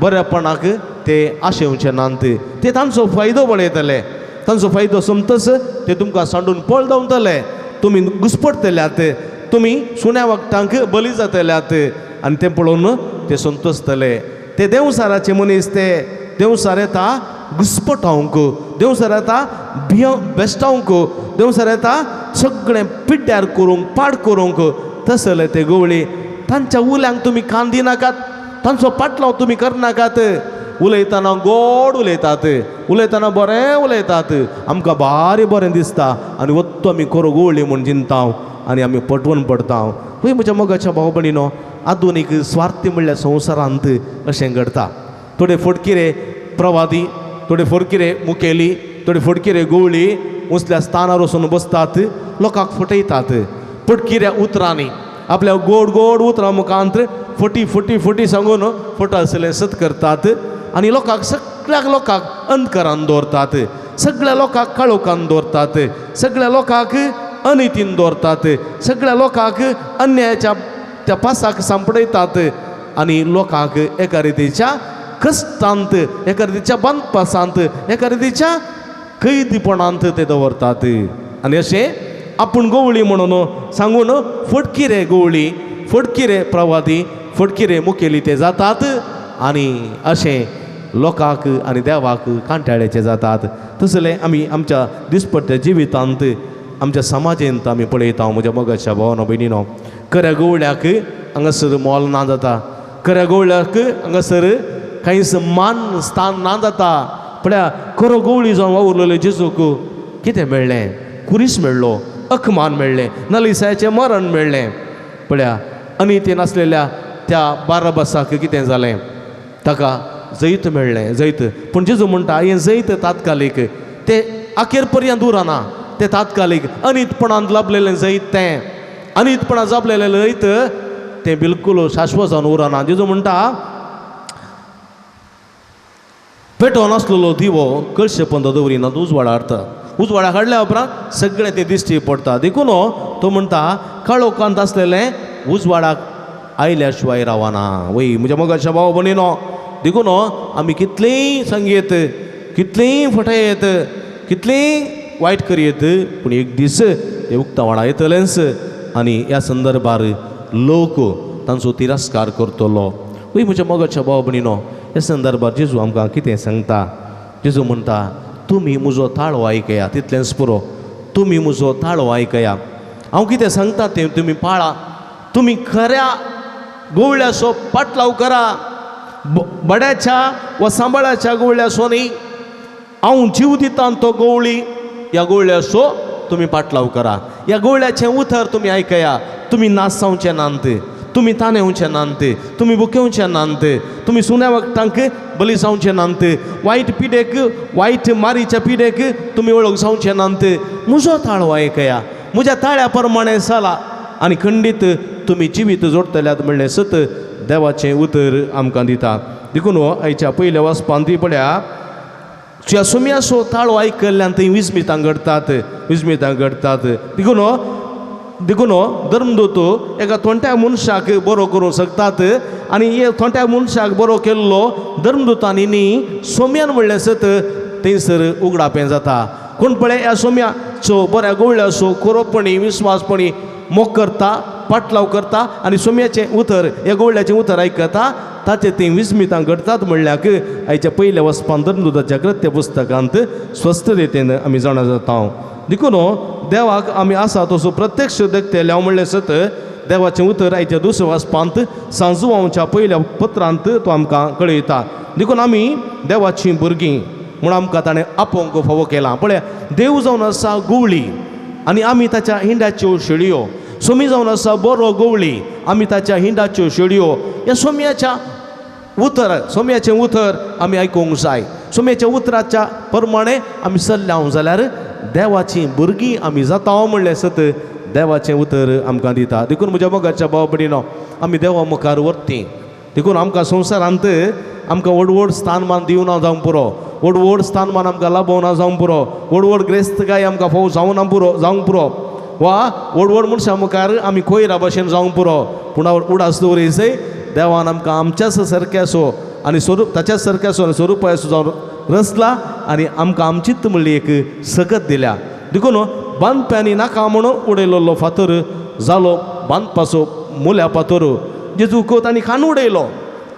बऱ्यापणाक ते आशेवचे नात, ते तांचो फायदो पळयतले, तांचो फायदो सोमतच ते तुमकां सांडून पळ धांवतले, तुमी घुसपडटल्यात, तुमी सुण्या वखदांक बली जातल्यात आनी तें पळोवन ते संतोशतले. ते देंवसाराचे मनीस, ते देंवसार येता घुसपटावंक, देंवसार येता भिय बेश्टावंक, देंवसार येता सगळें पिड्ड्यार करूंक, पाड करूंक. तसले ते गवळी तांच्या उल्यांक तुमी कान दिनाकात, तांचो पाटलाव तुमी करनाकात. उलयतना गोड उलयतात, उलयतना बरें उलयतात, आमकां भारी बरें दिसता आनी वत्तो आमी खरो गोवळी म्हूण चिंता आनी आमी पटवून पडता. हय म्हज्या मोगाच्या भाव भयणीनो, आधुनीक स्वार्थी म्हणल्यार संवसारांत अशें घडता. थोडे फटकिरे प्रवादी, थोडे फटकिरे मुखेली, थोडे फटकिरे गोवळी उंचल्या स्थानार वचून बसतात, लोकांक फटयतात फटकिऱ्या उतरांनी, आपल्या गोड गोड उतरां मुखांत फटी फटी फटी सांगून फट आसलें सत करतात आनी लोकांक सगळ्या लोकांक अंधकारान दवरतात, सगळ्या लोकांक काळोखान दवरतात, सगळ्या लोकांक अनितीन दवरतात, सगळ्या लोकांक अन्यायाच्या त्या पासाक सांपडयतात आनी लोकांक एका रितीच्या कश्टांत, एका रितीच्या बांदपासांत, एका रितीच्या कैदीपणांत ते दवरतात. आनी अशें आपूण गोवळी म्हणून सांगून फटकिरे गोवळी, फटकिरे प्रवादी, फटकिरे मुखेली ते जातात आनी अशें लोकांक आनी देवाक कांटाळ्याचे जातात. तसलें आमी आमच्या दिसपट्ट्या जिवितांत आमच्या समाजेंत आमी पळयता. म्हज्या मोगाच्या भावानो भयणीनो, खऱ्या गोवळ्याक हांगासर मोल ना जाता, खऱ्या गोवळ्याक हांगासर कांयच मान स्थान ना जाता. पळया खरो गोवळी जावन वावुरलेलो जेजूक कितें मेळ्ळें? कुरीस मेळ्ळो, अकमान मेळ्ळें, नलिसायाचें मरण मेळ्ळें. पळया आनी ते नासलेल्या त्या बाराबासाक कितें जालें? ताका जैत मेळ्ळें, जैत. पूण जेजू म्हणटा हें जैत तात्कालीक, तें अखेर पर्यंत उरना, तें तात्कालीक अनितपणान लाभलेलें जैत, तें अनितपणान जापलेलें जैत तें बिलकूल शाश्वत जावन उरना. जेजू म्हणटा पेटोवन आसलेलो दिवो कळशे पंद दवरिना, उजवाडा हाडटा, उजवाडा हाडल्या उपरांत सगळें तें दिश्टी पडटा. देखून तो म्हणटा काळोखांत आसलेलें उजवाडाक आयल्या शिवाय रावना. वय म्हज्या मोगाच्या भाव भयणीनो, देखून आमी कितलेंय सांगयेत, कितलेंय फटयत, कितलेंय वायट करयेत, पूण एक दीस ते उक्तावणा येतलेंच आनी ह्या संदर्भार लोक तांचो तिरस्कार करतलो. वय म्हज्या मोगाच्या भाव भयणीनो, ह्या संदर्भार जेजू आमकां कितें सांगता? जेजू म्हणटा तुमी म्हजो ताळो आयकया, तितलेंच पुरो, तुमी म्हजो ताळो आयकया, हांव कितें सांगता तें तुमी पाळा, तुमी खऱ्या गोवळ्याचो पाटलाव करा, बड्याच्या वा सांबाळाच्या गोवळ्याचो न्ही, हांव जीव दिता तो गोवळी, ह्या गोवळ्याचो तुमी पाटलाव करा, ह्या गोवळ्याचें उतर तुमी आयकया, तुमी नाश जावचे नात, तुमी ताणेवचे नात, तुमी बुकेवचे नात, तुमी सुण्या वखदांक बली जावचे नात, वायट पिडेक, वायट मारीच्या पिडेक तुमी वळख जावचे नात, म्हजो ताळो आयकया, म्हज्या ताळ्या प्रमाणें चला आनी खंडीत तुमी जिवीत जोडटल्यात म्हणलें सत देवाचें उतर आमकां दिता. देखून हो आयच्या पयल्या वाचपांत ती पळया ज्या सुम्याचो ताळो आयकल्ल्यान थंय विस्मितां घडटात, विस्मितां घडटात. देखून देखून धर्मदूत एका थोंट्या मनशाक बरो करूंक शकतात आनी हे थोंट्या मनशाक बरो केल्लो धर्मदूतांनी न्ही सोम्यान म्हणलें सत थंयसर उगडापें जाता. कोण पळय ह्या सोम्याचो बऱ्या गोवळ्याचो खरोपणी विस्वासपणी मोग करता, पाटलाव करता आनी सोम्याचें उतर ह्या गोवळ्याचें उतर आयकता, ताचें तीं विस्मितां घडटात म्हणल्याक आयच्या पयल्या वचपान धर्मदूताच्या कृत्य पुस्तकांत स्वस्थ रितीन आमी जाणा जाता. देखून देवाक आमी आसा तसो प्रत्यक्ष देखतले हांव म्हणलें सत देवाचें उतर आयच्या दुसऱ्या वाचपांत सांजुवांच्या पयल्या पत्रांत तो आमकां कळयता. देखून आमी देवाचीं भुरगीं म्हूण आमकां ताणें आपोवंक फावो केलां. पळय देव जावन आसा गोवळी आनी आमी ताच्या हिंडाच्यो शेळयो, सोमी जावन आसा बरो गोवळी, आमी ताच्या हिंडाच्यो शेळयो. ह्या सोम्याच्या उतर, सोम्याचें उतर आमी आयकूंक जाय, सोम्याच्या उतराच्या प्रमाणें आमी चल्ल्या जाल्यार देवाचीं भुरगीं आमी जाता म्हणलें सत देवाचें उतर आमकां दिता. देखून म्हज्या मोगाच्या भाव भयणीनो, आमी देवा मुखार व्हरती. देखून आमकां संवसारांत आमकां व्हड व्हड स्थानमान दिवना जावंक पुरो, व्हड व्हड स्थानमान आमकां लाभोवना जावंक पुरो, व्हड व्हड ग्रेस्तकाय आमकां फावो जावना पुरो, जावंक पुरो, वा व्हड व्हड मनशां मुखार आमी कोयरा भशेन जावंक पुरो. पूण उडास दवरिजय देवान आमकां आमच्याच सारक्याचो आनी स्वरूप ताच्याच सारक्याचो आनी स्वरुपाचो जावन रचला आनी आमकां आमचीच म्हणली एक सकत दिल्या. देखून बांदप्यांनी नाका म्हणून उडयलेलो फातर जालो बांदपाचो मुल्या फातर, जेजूक तांणी खाण उडयलो,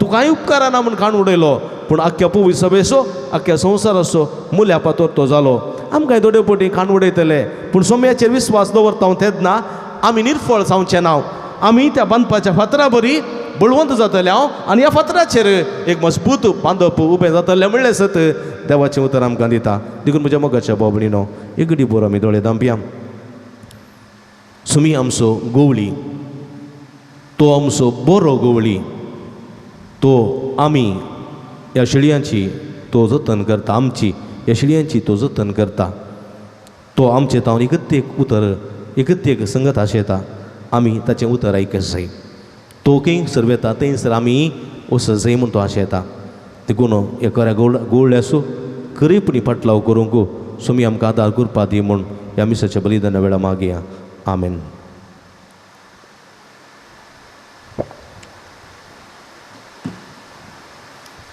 तूं कांय उपकाराना म्हूण खाण उडयलो, पूण आख्ख्या पवी सभेचो आख्ख्या संवसाराचो मुल्या फातर तो जालो. आमकां थोडे पटी खाण उडयतले, पूण सोम्याचेर विस्वास दवरता तेन्ना आमी निर्फळ जावचें ना. आमी त्या बांदपाच्या फातरा बरी बळवंत जातले हांव आनी ह्या फातराचेर एक मजबूत बांदप उबें जातलें म्हणलें सत देवाचें उतर आमकां दिता. देखून म्हज्या मोगाच्या भाव भयणीनो एक घडी बोर आमी दोळे धांपया. सुमी आमचो गोवळी, तो आमचो बरो गोवळी, तो आमी ह्या शेळयांची तो जतन करता, आमची ह्या शेळयांची तो जतन करता. तो आमचे तावन एकत एक उतर एकत एक संगत आशेता, आमी ताचें उतर आयकत जाय. तो खंयसर वेता थंयसर आमी वचत जाय म्हूण तो आशेता. देखून ह्या खऱ्या गोवळ्याचो खरेपणी फाटलाव करूंक सुमी आमकां आदार करपा दी म्हूण ह्या मिसाच्या बलिदाना वेळार मागया. आमेन.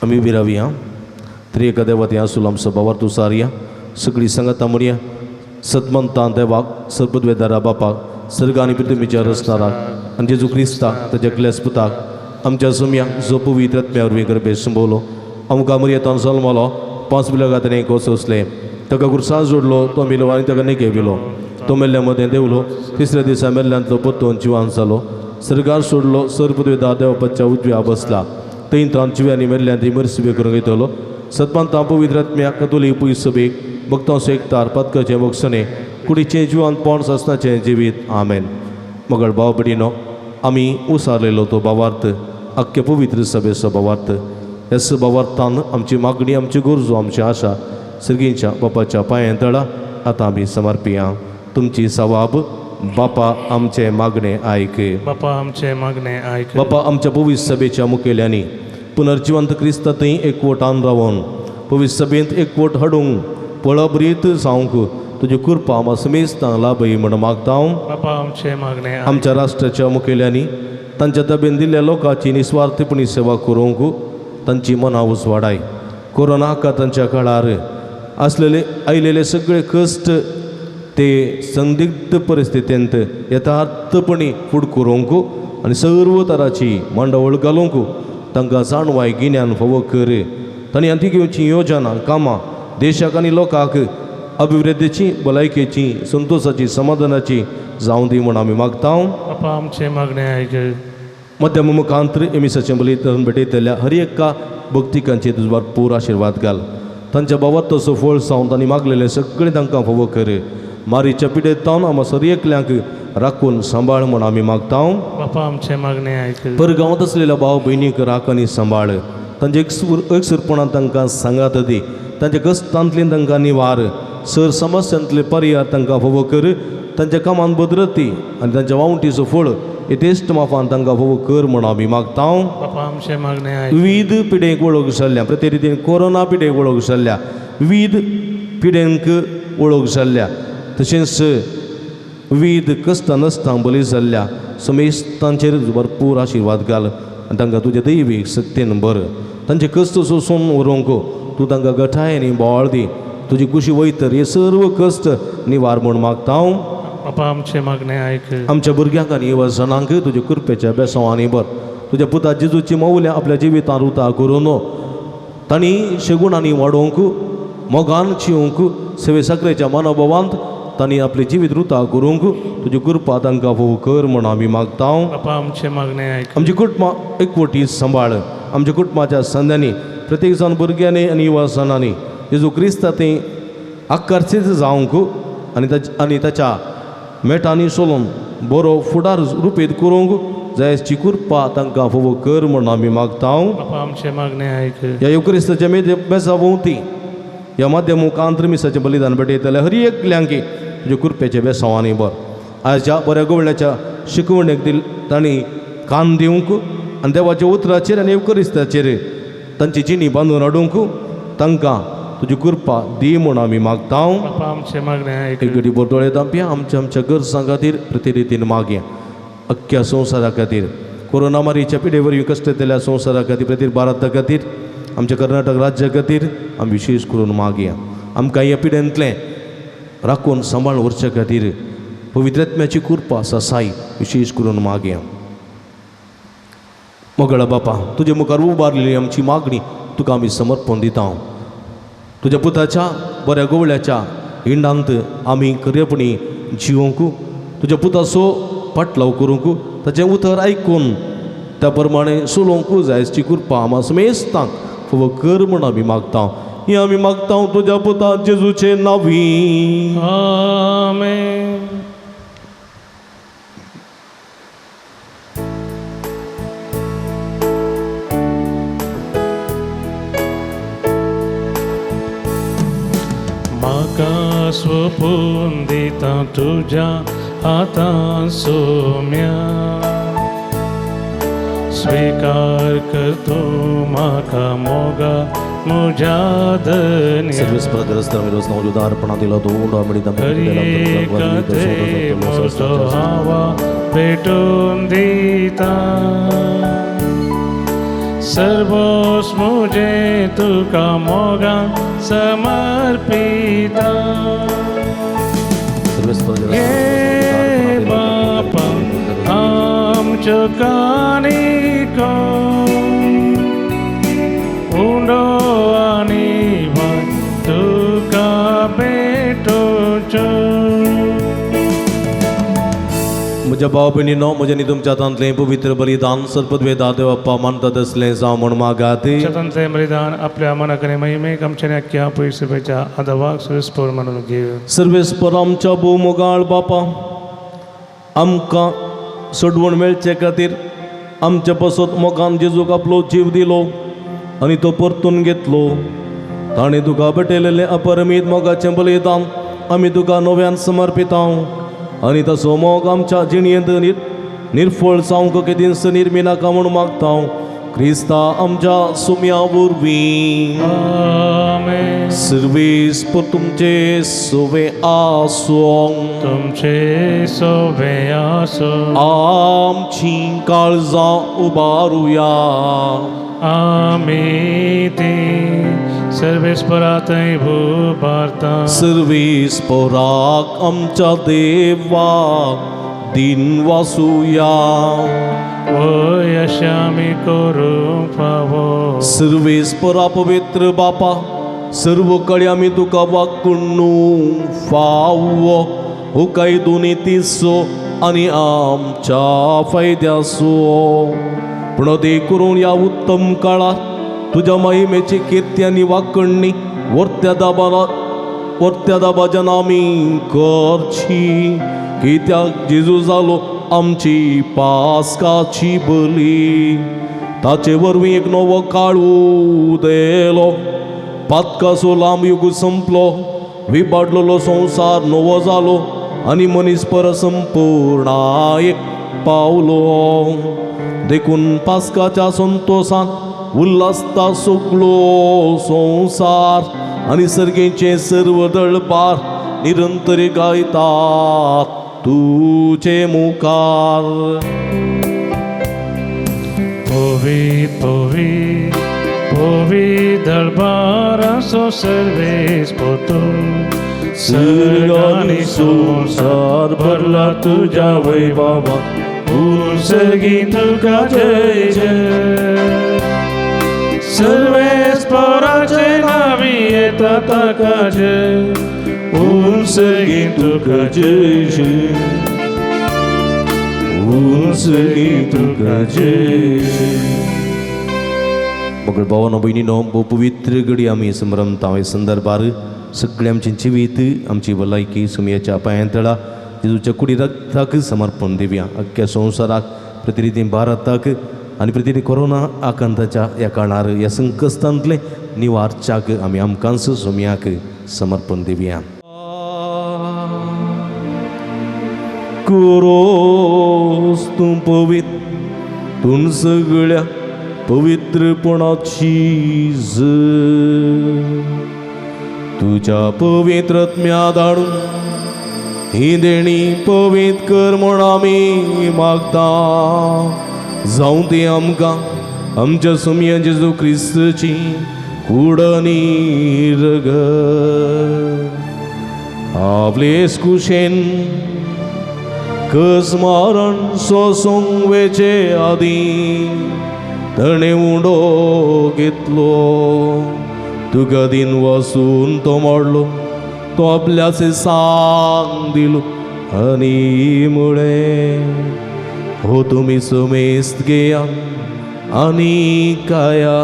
आमी उबी रावया. त्रिएका देवा थंय आसूल आमचो भावार्थ उसारया. सगळीं सांगाता म्हणया सतमंतां देवाक सर्पद्वेदारा बापाक सर्ग आनी पृथ्वीच्या रचणाराक आनी जेजू क्रिस्ताक ताच्या क्लेस पुताक आमच्या सुमया जो पवित्र आत्म्या वरवीं गर्भे संभवलो आमकां मरयेतान जल्मलो 5 बिलगां ताणें कोसोसलें ताका खुर्सा जोडलो तो मेलो आनी ताका निके विलो तो मेल्ल्या मदें देंवलो तिसऱ्या दिसा मेल्ल्यांतलो परतून जिवान जालो सर्गार सोडलो सर्पद्वेदा देवपाच्या उजव्या बसला थंय तान जिव्यांनी मेल्ल्यांत मरसुबे करूंक येतलो सतमंतां पवित्र आत्म्या कतोली पयस सभेक भक्तांचो एकतार पातकाचें बक्षणें कुडीचें जिवान सासनाचें जिवीत. आमेन. मगळ भाव भयणीनो आमी उसारलेलो तो भावार्थ आख्खे पवित्र सभेचो भावार्थ ह्या भावार्थान आमची मागणी आमची गरजो आमची आशा सर्गींच्या बापाच्या पांयां तळा आतां आमी समर्पिया. तुमची सवाब बापा आमचें मागणें आयक.
बापा आमचें मागणें आयक.
बापा आमच्या पवित्र सभेच्या मुखेल्यांनी पुनर्जिवंत क्रिस्ता थंय एकवटान रावन पवित्र सभेंत एकवट हाडूंक पळबरीत जावंक तुजी कृपा आमकां समेस्तांक लाभय म्हूण मागता हांव.
बापा आमचें मागणें.
आमच्या राष्ट्राच्या मुखेल्यांनी तांच्या ताबेन दिल्ल्या लोकांची निस्वार्थपणी सेवा करूंक तांची मनां उजवाडाय. कोरोना तांच्या काळार आसलेले आयलेले सगळे कश्ट ते संदिग्ध परिस्थितींत यथार्थपणी फुड करूंक आनी सर्व तराची मांडावळ घालूंक तांकां जाणवाय गिन्यान फावो कर. तांणी हाती घेवची योजना कामां देशाक आनी लोकांक अभिवृद्धीची भलायकेची संतोशाची समाधानाची जावं दी म्हूण आमी मागता.
बापा आमचें मागणें आयक.
मध्यम मुखांत्र एमिसाचें बलिदान भेटयतल्या हर एका भक्तिकांचे तुजो भरपूर आशिर्वाद घाल. तांच्या बाबत तसो फळ जावन तांणी मागलेलें सगळें तांकां फावो कर. मारीच्या पिडेंत आमकां सर एकल्यांक राखून सांबाळ म्हूण आमी मागता.
बापा आमचें मागणें आयक.
परगांवांत आसलेल्या भाव भयणीक राख आनी सांबाळ. तांचे एकसुरपणान तांकां सांगात दी. तांच्या कश्टांतली तांकां निवार सर समस्यांतले पर्याय तांकां फावो कर. तांच्या कामांत भद्रती आनी तांच्या वावटीचो फळ यथेश्ट माफान तांकां फावो कर म्हूण आमी मागता.
बापा आमचें मागणें आयक.
विविध पिडेक वळख जाल्ल्या प्रति रितीन कोरोना पिडेक वळख जाल्ल्या विविध पिडेंक वळख जाल्ल्या तशेंच विविध कश्टां नसतां बली जाल्ल्या समेस्तांचेर भरपूर आशिर्वाद घाल आनी तांकां तुजे दैवीक सक्तीन बर. तांचे कश्ट सोंसून व्हरूंक तूं तांकां गठाय आनी बोवाळ दी. तुजी कुशी वयतर हे सर्व कश्ट निवार म्हूण मागता हांव.
बापा आमचें मागणें आयक.
आमच्या भुरग्यांक आनी युवजणांक तुज्या कृपेच्या बेसांवांनी बर. तुज्या पुता जेजूची मौल्यां आपल्या जिवितांत रुता करून तांणी शेगुणांनी वाडोवंक मोगान चिवंक सेवे साकरेच्या मनोभावांत तांणी आपलें जिवीत रुता करूंक तुजी कृपा तांकां फावो कर म्हूण आमी मागता.
बापा आमचें मागणें आयक.
आमची कुटुंबां एकवटी सांबाळ. आमच्या कुटुंबाच्या संद्यांनी प्रत्येक जाण भुरग्यांनी आनी युवाजणांनी जेजू क्रिस्ता थंय आकर्शीत जावंक आनी ताच्या मेटांनी सोलून बरो फुडार रुपेत करूंक जायची कृपा तांकां फावो कर म्हूण आमी मागता.
बापा आमचें मागणें आयक.
ह्या येवक्रिस्ताच्या मेजा भोंवती ह्या माध्यम मुखांत मिसाचें बलिदान भेटयतले हर एकल्यांकी तुज्या कृपेच्या बेसांवांनी बर. आयच्या बऱ्या गोवळ्याच्या शिकवणेक दिल तांणी कान दिवंक आनी देवाच्या उतराचेर आनी येवक्रिस्ताचेर तांची जिणी बांदून हाडूंक तांकां तुजी कृपा दी म्हूण आमी मागता.
बापा आमचें मागणें आयक.
एक घडी बोरदोळे दामपी आमच्या आमच्या गरजां खातीर प्रति रितीन मागया. अख्ख्या संवसारा खातीर कोरोना मारीच्या पिडे वरवीं कश्ट येतल्या संवसारा खातीर प्रति भारता खातीर आमच्या कर्नाटक राज्या खातीर आमी विशेश करून मागया. आमकां ह्या पिडेंतलें राखून सांबाळ व्हरचे खातीर पवित्रत्म्याची कृपा सासाय विशेश करून मागया. मोगळा बापा तुजे मुखार उबारलेली आमची मागणी तुका आमी समर्पण दिता. तुज्या पुताच्या बऱ्या गोवळ्याच्या हिंडांत आमी खरेपणी जिवोवंक तुज्या पुताचो पाटलाव करूंक ताचें उतर आयकून त्या प्रमाणे चलोवंक जाय ची कृपा आमा समेस्तांक फावो कर म्हूण आमी मागता. ही आमी मागता तुज्या पुता जेजूचे नांवी.
आमेन. म्हाका स्वपून दिता तुज्या हातान सोम्या, स्वीकार कर तूं म्हाका मोगा म्हज्या धन्या.
सर्वेस परग्रस्त उदारपणा दिलो
म्हजो हावा भेटून दिता, सर्वोस मुझे तुका मोगा समर्पिता. हे बापा आमच्यो कानिको उंडो आनी वाट तुका भेटोवच्यो.
म्हज्या भाव भयणीनो म्हज्या न्ही तुमच्या हातांतलें पवित्र बलिदान सर्पद्वेदा देवप्पा मानता तसलें जावं म्हूण मागात.
शतंत्र बलिदान आपल्या मनाकडे महिमेक आमच्या अख्ख्या पयसुपेच्या आदवाक सुरस्पोर म्हणून घेव.
सर्वेस्पर आमच्या भोव मोगाळ बापा, आमकां सोडवण मेळचे खातीर आमच्या पासत मोगान जेजूक आपलो जीव दिलो आनी तो परतून घेतलो. ताणें तुका भेटयलेलें अपरमीत मोगाचें बलिदान आमी तुका नव्यान समर्पिता आनी तसो मोग आमच्या जिणयेंत निर्फळ जावंक केदींच निर्मी नाका म्हूण मागता. क्रिस्ता आमच्या सुम्या वरवीं.
आमेन.
सर्वेस्पर तुमचे सोवे आसूं.
तुमचे सोवे आसूं.
आमची काळजां उबारुया.
आमी ती सर्वेस्परा थंय उबारता.
सर्वेस्पराक आमच्या देवा दिन वासुया.
वय अशें आमी करूंक फावो.
सर्वेस्परा पवित्र बापा, सर्व कडेन आमी तुका वाकुण्णू फावो हो कायदो नितीचो आनी आमच्या फायद्याचो. पूण ते करून ह्या उत्तम काळार तुज्या महिमेची किर्ती आनी वाकण्णी वर्त्या दाबाच्यान आमी करची. कित्याक जेजू जालो आमची पास्काची बली, ताचे वरवीं एक नवो काळ उदेलो. पातकाचो लांब युग संपलो, विबाडलेलो संवसार नवो जालो आनी मनीस पर संपूर्णायेक पावलो. देखून पास्काच्या संतोशान उल्हासता सगळो संवसार आनी सर्गेचे सर्व दळपार निरंतर गायतात तुजे मुखार.
पवी पवी पवी दळबाराचो सर्वेस्पर
सर्ग आनी संवसार भरला तुज्या वैभवा, सर्गी तुका जय जय. सर्वेस्पराचे नावी येता ताका जय, सर्गी तुका जय जय, सर्गी तुका जय जय.
मगळ भावानो भयणीनो, भोव पवित्र घडी आमी संभ्रमता. हे संदर्भार सगळें आमचें जिवीत आमची भलायकी सुमयाच्या पांयां तळा जेजूच्या कुडी रक्ताक समर्पण दिवया. अख्ख्या संवसाराक, प्रतिनिधी भारताक आनी प्रतिनिधी कोरोना आकांताच्या ह्या काळार ह्या संकश्टांतलें निवारच्याक आमी आमकांच सुमयाक समर्पण दिवया.
कुरोस तूं पवित्र, तूं सगळ्या पवित्रपणाची तुज्या पवित्र आत्म्या धाडून ही देणी पवित्र कर म्हूण आमी मागता. जावं ती आमकां आमच्या सुमया जेजू क्रिस्तची कूड आनी रगत. आपलेच कुशेन कस मारण सोसूंक वेचे आदीं ताणें उडो घेतलो. तुका दिन वसून तो मोडलो, तो आपल्याचे सांग दिलो आनी म्हळें, हो तुमी समेस्त घेया आनी काया,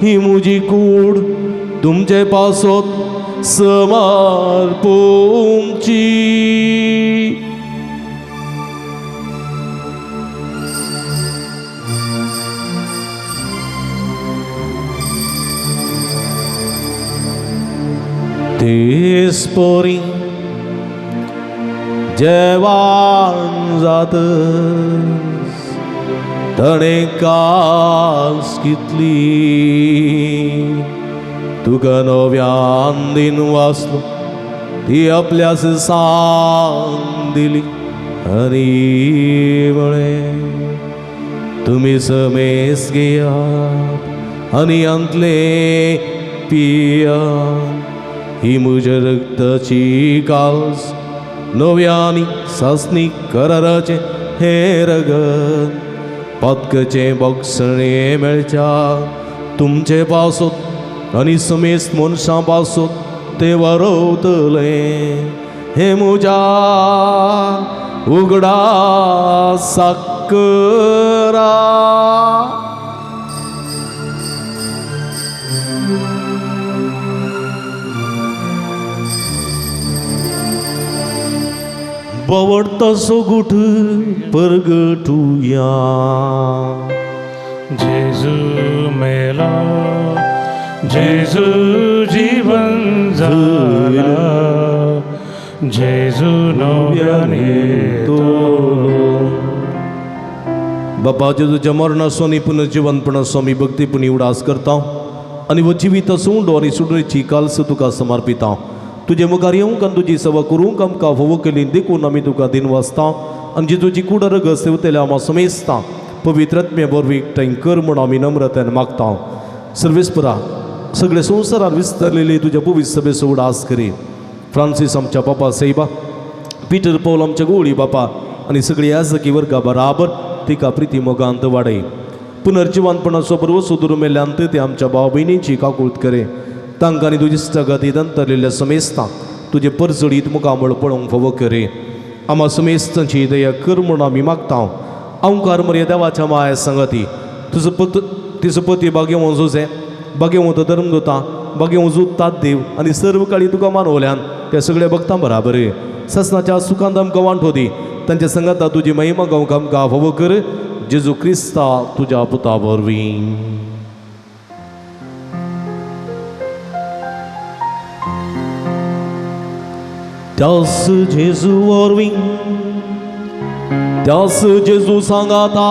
ही म्हजी कूड तुमचे पासत समर्पूंची. तेच परी जेवाण जातस ताणें कास कितली तुका नव्यान दिन वाचलो ती आपल्यास सांग दिली आनी म्हळें तुमी समेस घेयात आनी आंतले पियात, ही म्हज्या रक्ताची कास नव्यानी सासणी कराराचें हें रगत पातकाचें बक्षणें मेळच्या तुमचे पासत आनी समेस्त मनशां पासत तें वरवतलें हें म्हज्या उगडासाक करा. बवडतो गुठ परगटुया.
जेजू मेला, जेजू जीवन झाला, जेजू नव्याने
तोलो. बापा जेजूच्या मरणाचो आनी पुनर्जिवनपणाचो आमी भक्तीपणी उडास करता आनी हो जिवीत सोंडो आनी सुडणेची कालस तुका समर्पिता. तुजे मुखार येवंक आनी तुजी सेवा करूंक आमकां फावो केली देखून आमी तुका दिन वाचता आनी जेजूची कूड रगत सेवतल्या आमा समेस्ता पवित्र आत्म्या वरवीं एकठांय कर म्हूण आमी नम्रतेन मागता. सर्वेस्परा सगळे संवसारान विस्तारलेली तुज्या पवित्र सभेचो उडास करी. फ्रांसीस आमच्या बापा सैबा, पिटर पौल आमच्या गोळी बापा आनी सगळी याजकी वर्गा बराबर तिका प्रिती मोगांत वाडय. पुनर्जिवनपणाचो बरवसो दुरुमेल्ल्यान ते आमच्या भाव भयणींची काकूळत करे. तांकां आनी तुजी इश्टागती दंतरलेल्या समेस्तांक तुजे परजळीत मुखामळ पळोवंक फावो करे. आमा समेस्तांची दया कर म्हूण आमी मागता. अंकार मरे देवाच्या माया सांगती तुजो पत तिचो पती बागेवंत जुजे, बागेवंत धर्मदुता, बागेवंत जुतात देव आनी सर्व काळी तुका मानवल्यान त्या सगळ्या भक्तां बराबर ससनाच्या सुखांत आमकां वांटो दी. तांच्या संगाता तुजी महिमा गावंक आमकां फावो कर. जेजू क्रिस्ता तुज्या पुता वरवीं. त्यास जेजू वरवीं, त्यास जेजू सांगाता,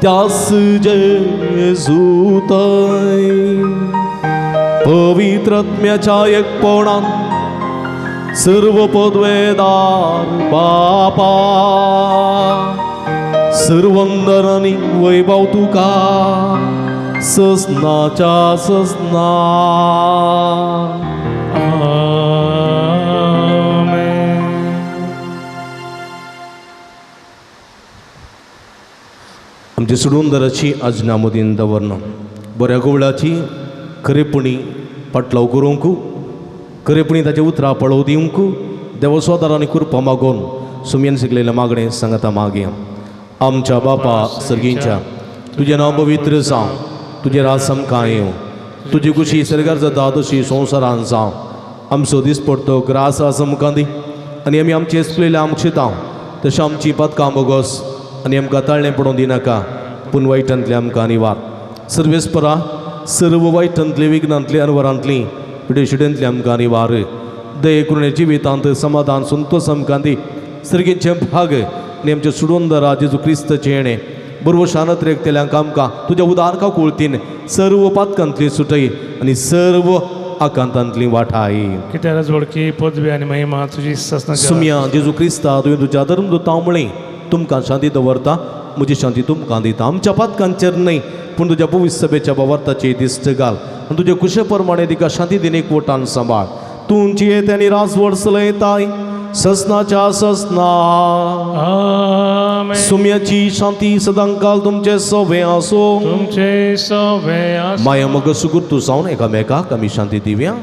त्यास जेजू तय पवित्र आत्म्याच्या एकपणान सर्व पदवेदार बापा सर्वंदर आनी वैभव तुका ससनाच्या ससना. आमचे सोडूनदाराची आज्ञा मदीन दवरना बऱ्या गोवळाची खरेपणी पाटलाव करूंक, खरेपणी ताचे उतरां पळोव दिवंक देवा स्वतार आनी कृपा मागोवन सुमयन शिकलेलें मागणें सांगता मागया. आमच्या बापा सर्गींच्या, तुजें नांव पवित्र जावं, तुजें राज आमकां येवं, तुजी खुशी सर्गार जाता तशी संवसारान जावं. आमचो दिसपडतो ग्रास आज आमकां दी आनी आमी आमचे चुकलेले आमचे धांव तशें आमची पदकां बोगस आनी आमकां ताळणें पडोवंक दिनाका, पूण वायटांतलें आमकां निवार. सर्वेस्परा सर्व वायटांतली विघ्नांतली अनवरांतली पिडेशिडेंतली आमकां निवार. दये करुणे जिवितांत समाधान संतोष आमकां दी. सर्गींचे भाग आनी आमचे सुडोंदरा जेजू क्रिस्ताचें येणें बरोबर शानत रेखतल्यांक आमकां तुज्या उदार काकुळतीन सर्व पातकांतली सुटय आनी सर्व आकांतांतली वाठाय.
कित्याक जोडकी पदवी आनी महिमा तुजी ससनाच्या.
सुमया जेजू क्रिस्ता तुवें तुज्या धर्मदुतां म्हळें तुमकां शांती दवरता, म्हजी शांती तुमकां दिता. आमच्या पातकांचेर न्हय पूण तुज्या पवित्र सभेच्या बावार्थाची दिश्ट घाल आनी तुज्या कुशे प्रमाणे तिका शांती दिन एकवटान सांबाळ. तुमची येत आनी राजवट चलयताय ससनाच्या ससना.
आमेन.
सुम्याची शांती सदांकाल तुमचे सवे आसो.
तुमचे सवे आसो.
माया मग सुगुर्तू जावन एकामेकाक आमी शांती दिवया.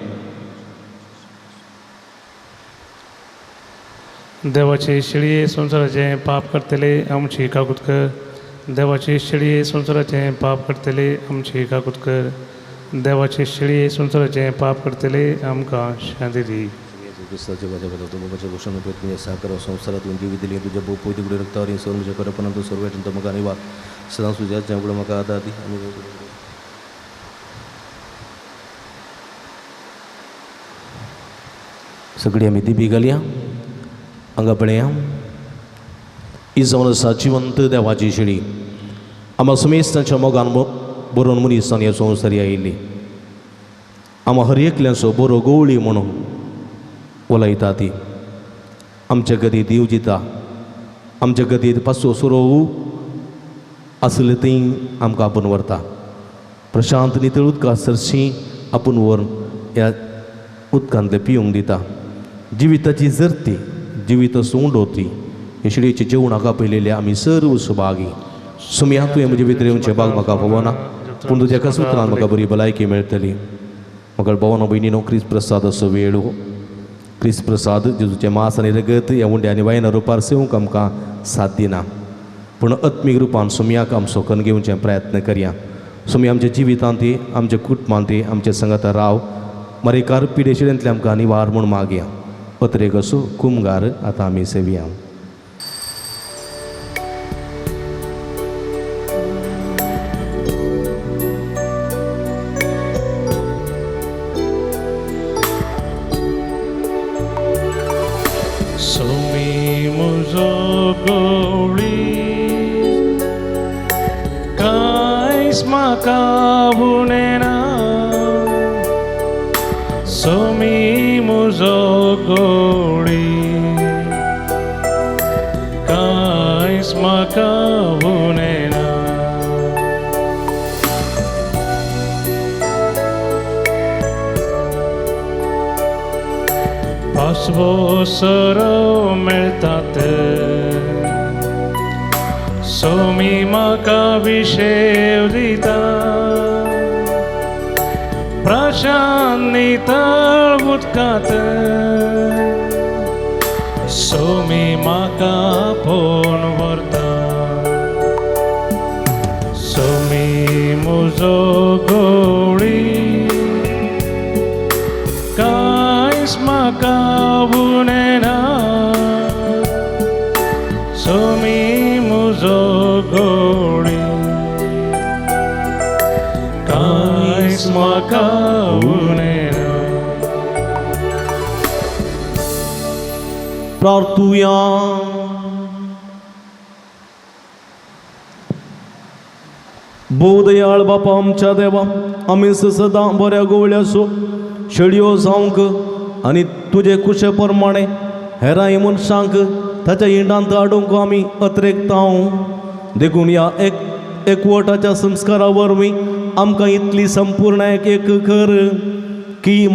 देवाचे शेळये संवसाराचें पाप करतले आमची काकूत कर. देवाचे शेळये संवसाराचें पाप करतले आमची काकूत कर. देवाचे शेळये संवसाराचें पाप करतले आमकां शांती दी.
संवसारातून जीव दिली तुज्या भोव तिगडी रक्तावर सर्व म्हज्या खरेपणान सर्व म्हाका निवार सदां तुज्या ज्या म्हाका आदार दी. सगळी आमी दिबी घालया हांगा पळया ही जावन आसा जिवंत देवाची शेळी. आमा समेस्त तांच्या मोगान बरोवन मनीसान ह्या संवसारी आयिल्ली. आमा हर एकल्याचो बरो गवळी म्हणून उलयता ती. आमच्या गतीत देव दिता, आमच्या गतीत पासो सुरोवू आसले थंय आमकां आपूण व्हरता. प्रशांत नितळ उदका सरशी आपूण व्हरून ह्या उदकांतलें पिवंक दिता. जिविताची जरती जिवीत सोंड ती हे शेळयेचें जेवण हाका पयलेलें आमी सर्व सुभागी. सुमया तुवें म्हजे भितर येवचें बाग म्हाका पळोवना पूण तुज्या एका सुत्रान म्हाका बरी भलायकी मेळटली. म्हाका भोवना भयणीनो क्रिस्त प्रसाद असो वेळ हो. क्रिस्त प्रसाद जेजूचें मांस आनी रगत ह्या उंड्या आनी वायना रुपार सेवंक आमकां साथ दिना पूण आत्मीक रुपान सुमयाक आमचो कन्न घेवचें प्रयत्न करया. सुमया आमच्या जिवितांत आमच्या कुटुंबांत आमच्या संगाता राव मरेकार पिडेशिडेंतले आमकां निवार म्हूण मागया. पत्रेक असो कुमगार आतां आमी सेवया.
सोमी म्हजो गवळी कांयच म्हाका उणें ना. सोमी म्हजो गवळी कांयच म्हाका उणें ना. पासवो सरो मेळटात सोमी म्हाका विशेव दिता. प्रशांत नितळ उदकांत सोमी म्हाका आपोवन व्हरता. सोमी म्हजो गवळी कांयच म्हाका उणें ना. सोमी म्हजो गवळी कांयच म्हाका उणें ना.
प्रार्थुया. भोवदयाळ बापा आमच्या देवा आमी सदां बऱ्या गवळ्याचो शेळयो जावंक आनी तुजे कुशे प्रमाणे हेरांय मनशांक ताच्या इंडांत हाडूंक आमी अत्रेकता. देखून ह्या एक एकवटाच्या संस्कारा वरवीं आमकां इतली संपूर्ण एक एक कर की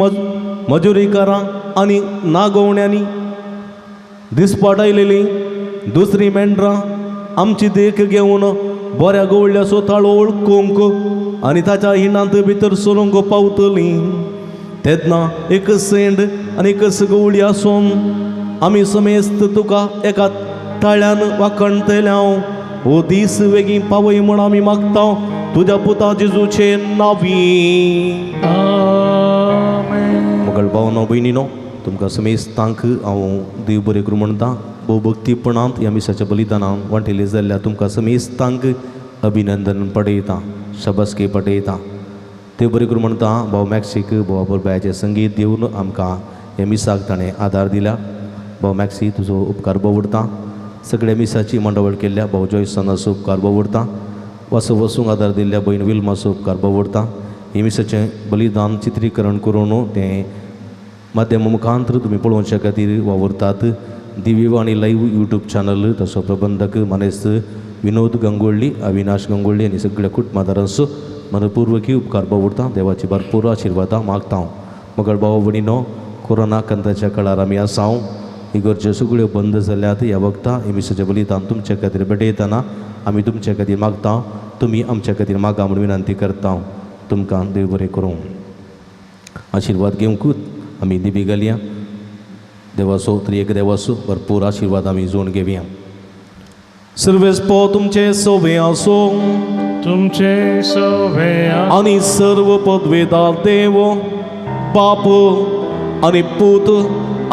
मजुरीकारां आनी नागोवण्यांनी दिसपाट आयलेली दुसरी मेंढरां आमची देख घेवन बऱ्या गवळ्याचो ताळो वळखूंक आनी ताच्या हिणांत भितर सरूंक पावतली. तेन्ना एक सेंड आनी एक गवळी आसून आमी समेस्त तुका एका ताळ्यान वाखणतले. हो दीस वेगीं पावय म्हूण आमी मागता तुज्या पुता जेजूचे नांवी. मगळ भावनो भयणीनो तुमकां समेस्तांक हांव देव बरें करूं म्हणटा. भोव भक्तीपणांत ह्या मिसाच्या बलिदानान वांटेले जाल्ल्या तुमकां समेस्तांक अभिनंदन पडयता, शाबासकी पडयता. देव बरें करूं म्हणटा. भाव मॅक्सीक भावा बरोबर संगीत दिवन आमकां ह्या मिसाक ताणें आदार दिला. भाव मॅक्सी तुजो उपकार बोवडता. सगळ्या मिसाची मांडावळ केल्ल्या भाव जॉयसनाचो उपकार बोवडता. वासो वसूंक आदार दिल्ल्या भयण विल्माचो उपकार बोवडता. हे मिसाचें बलिदान चित्रीकरण करून तें माध्यम मुखांतर तुमी पळोवच्या खातीर वावुरतात. दिव्यवाणी लायव्ह यूट्यूब चॅनल तसो प्रबंधक मानेस्त विनोद गंगोळ्ळी, अविनाश गंगोळ्ळी आनी सगळ्या कुटुंबादारांचो मनपूर्वकी उपकार बावुरता. देवाची भरपूर आशिर्वादां मागता हांव. मगळ भाव भयणीनो कोरोना कंताच्या काळार आमी आसा. इगर्ज्यो सगळ्यो बंद जाल्यात ह्या वखदां हे मिसाचें बलिदान तुमच्या खातीर भेटयतना आमी तुमच्या खातीर मागता, तुमी आमच्या खातीर मागा म्हूण विनंती करता. तुमकां देव बरें करूं. आशिर्वाद घेवंकूच आमी दिबी घालया.
देवाचो त्रिएक देवाचो भरपूर आशिर्वाद आमी जोडून घेवया. सर्वेस्पो तुमचे सोवे आसो,
तुमचे सोवे
आनी सर्व पदवेदार देव बाप आनी पूत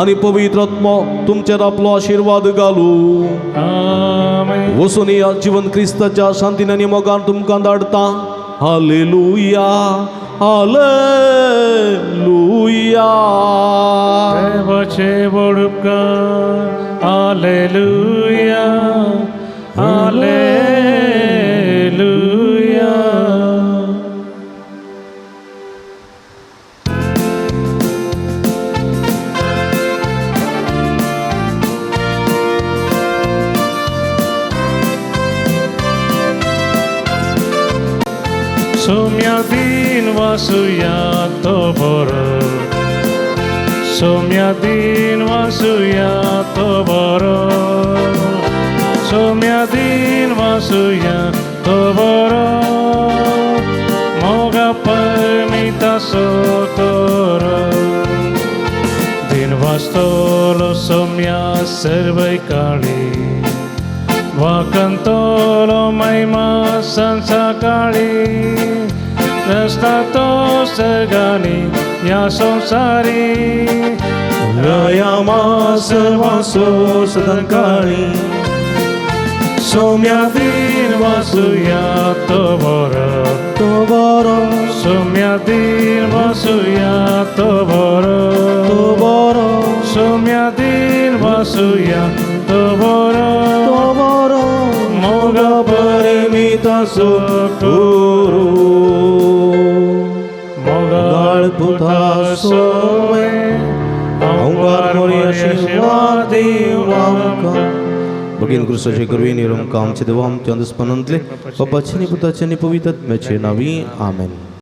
आनी पवित्र आत्मो तुमचेर आपलो आशिर्वाद घालू.
आमेन.
वचून या जिवन क्रिस्ताच्या शांतीन आनी मोगान तुमकां धाडटा. Hallelujah, hallelujah.
देवाचे व्हड उपकार. Hallelujah, hallelujah. सोम्या दिन वासुया तो बरो, सोम्या दिन वासुया तो बरो, सोम्या दिन वासुया तो बरो, मोगा परमिता सोतोरो. दिन वास्तोलो सोम्या सर्वै काळी, वाकंतोलो महिमा संसाकाळी, रस्ता तो सर्गानी या संसारी,
रयामा सर्वांसो सदांकाळी.
सोम्या दिन वासुया तो बरो,
तो बरो,
सोम्या दिन वासुया तो बरो,
तो बरो,
सोम्या दिन वासुया तो बरो,
तो बरो,
मोगा
परिमिता सोतोरो.
मोगाळ पुता सोवे,
अंगार मोरी आशिर्वाद दिवं आमकां. भगीन क्रिस्ताचे कृपेन आमकां आमचे देवा आमच्या अंदस्पनांतले बापाचे आनी पुताचे आनी पवित्र आत्म्याचे नांवी आमेन.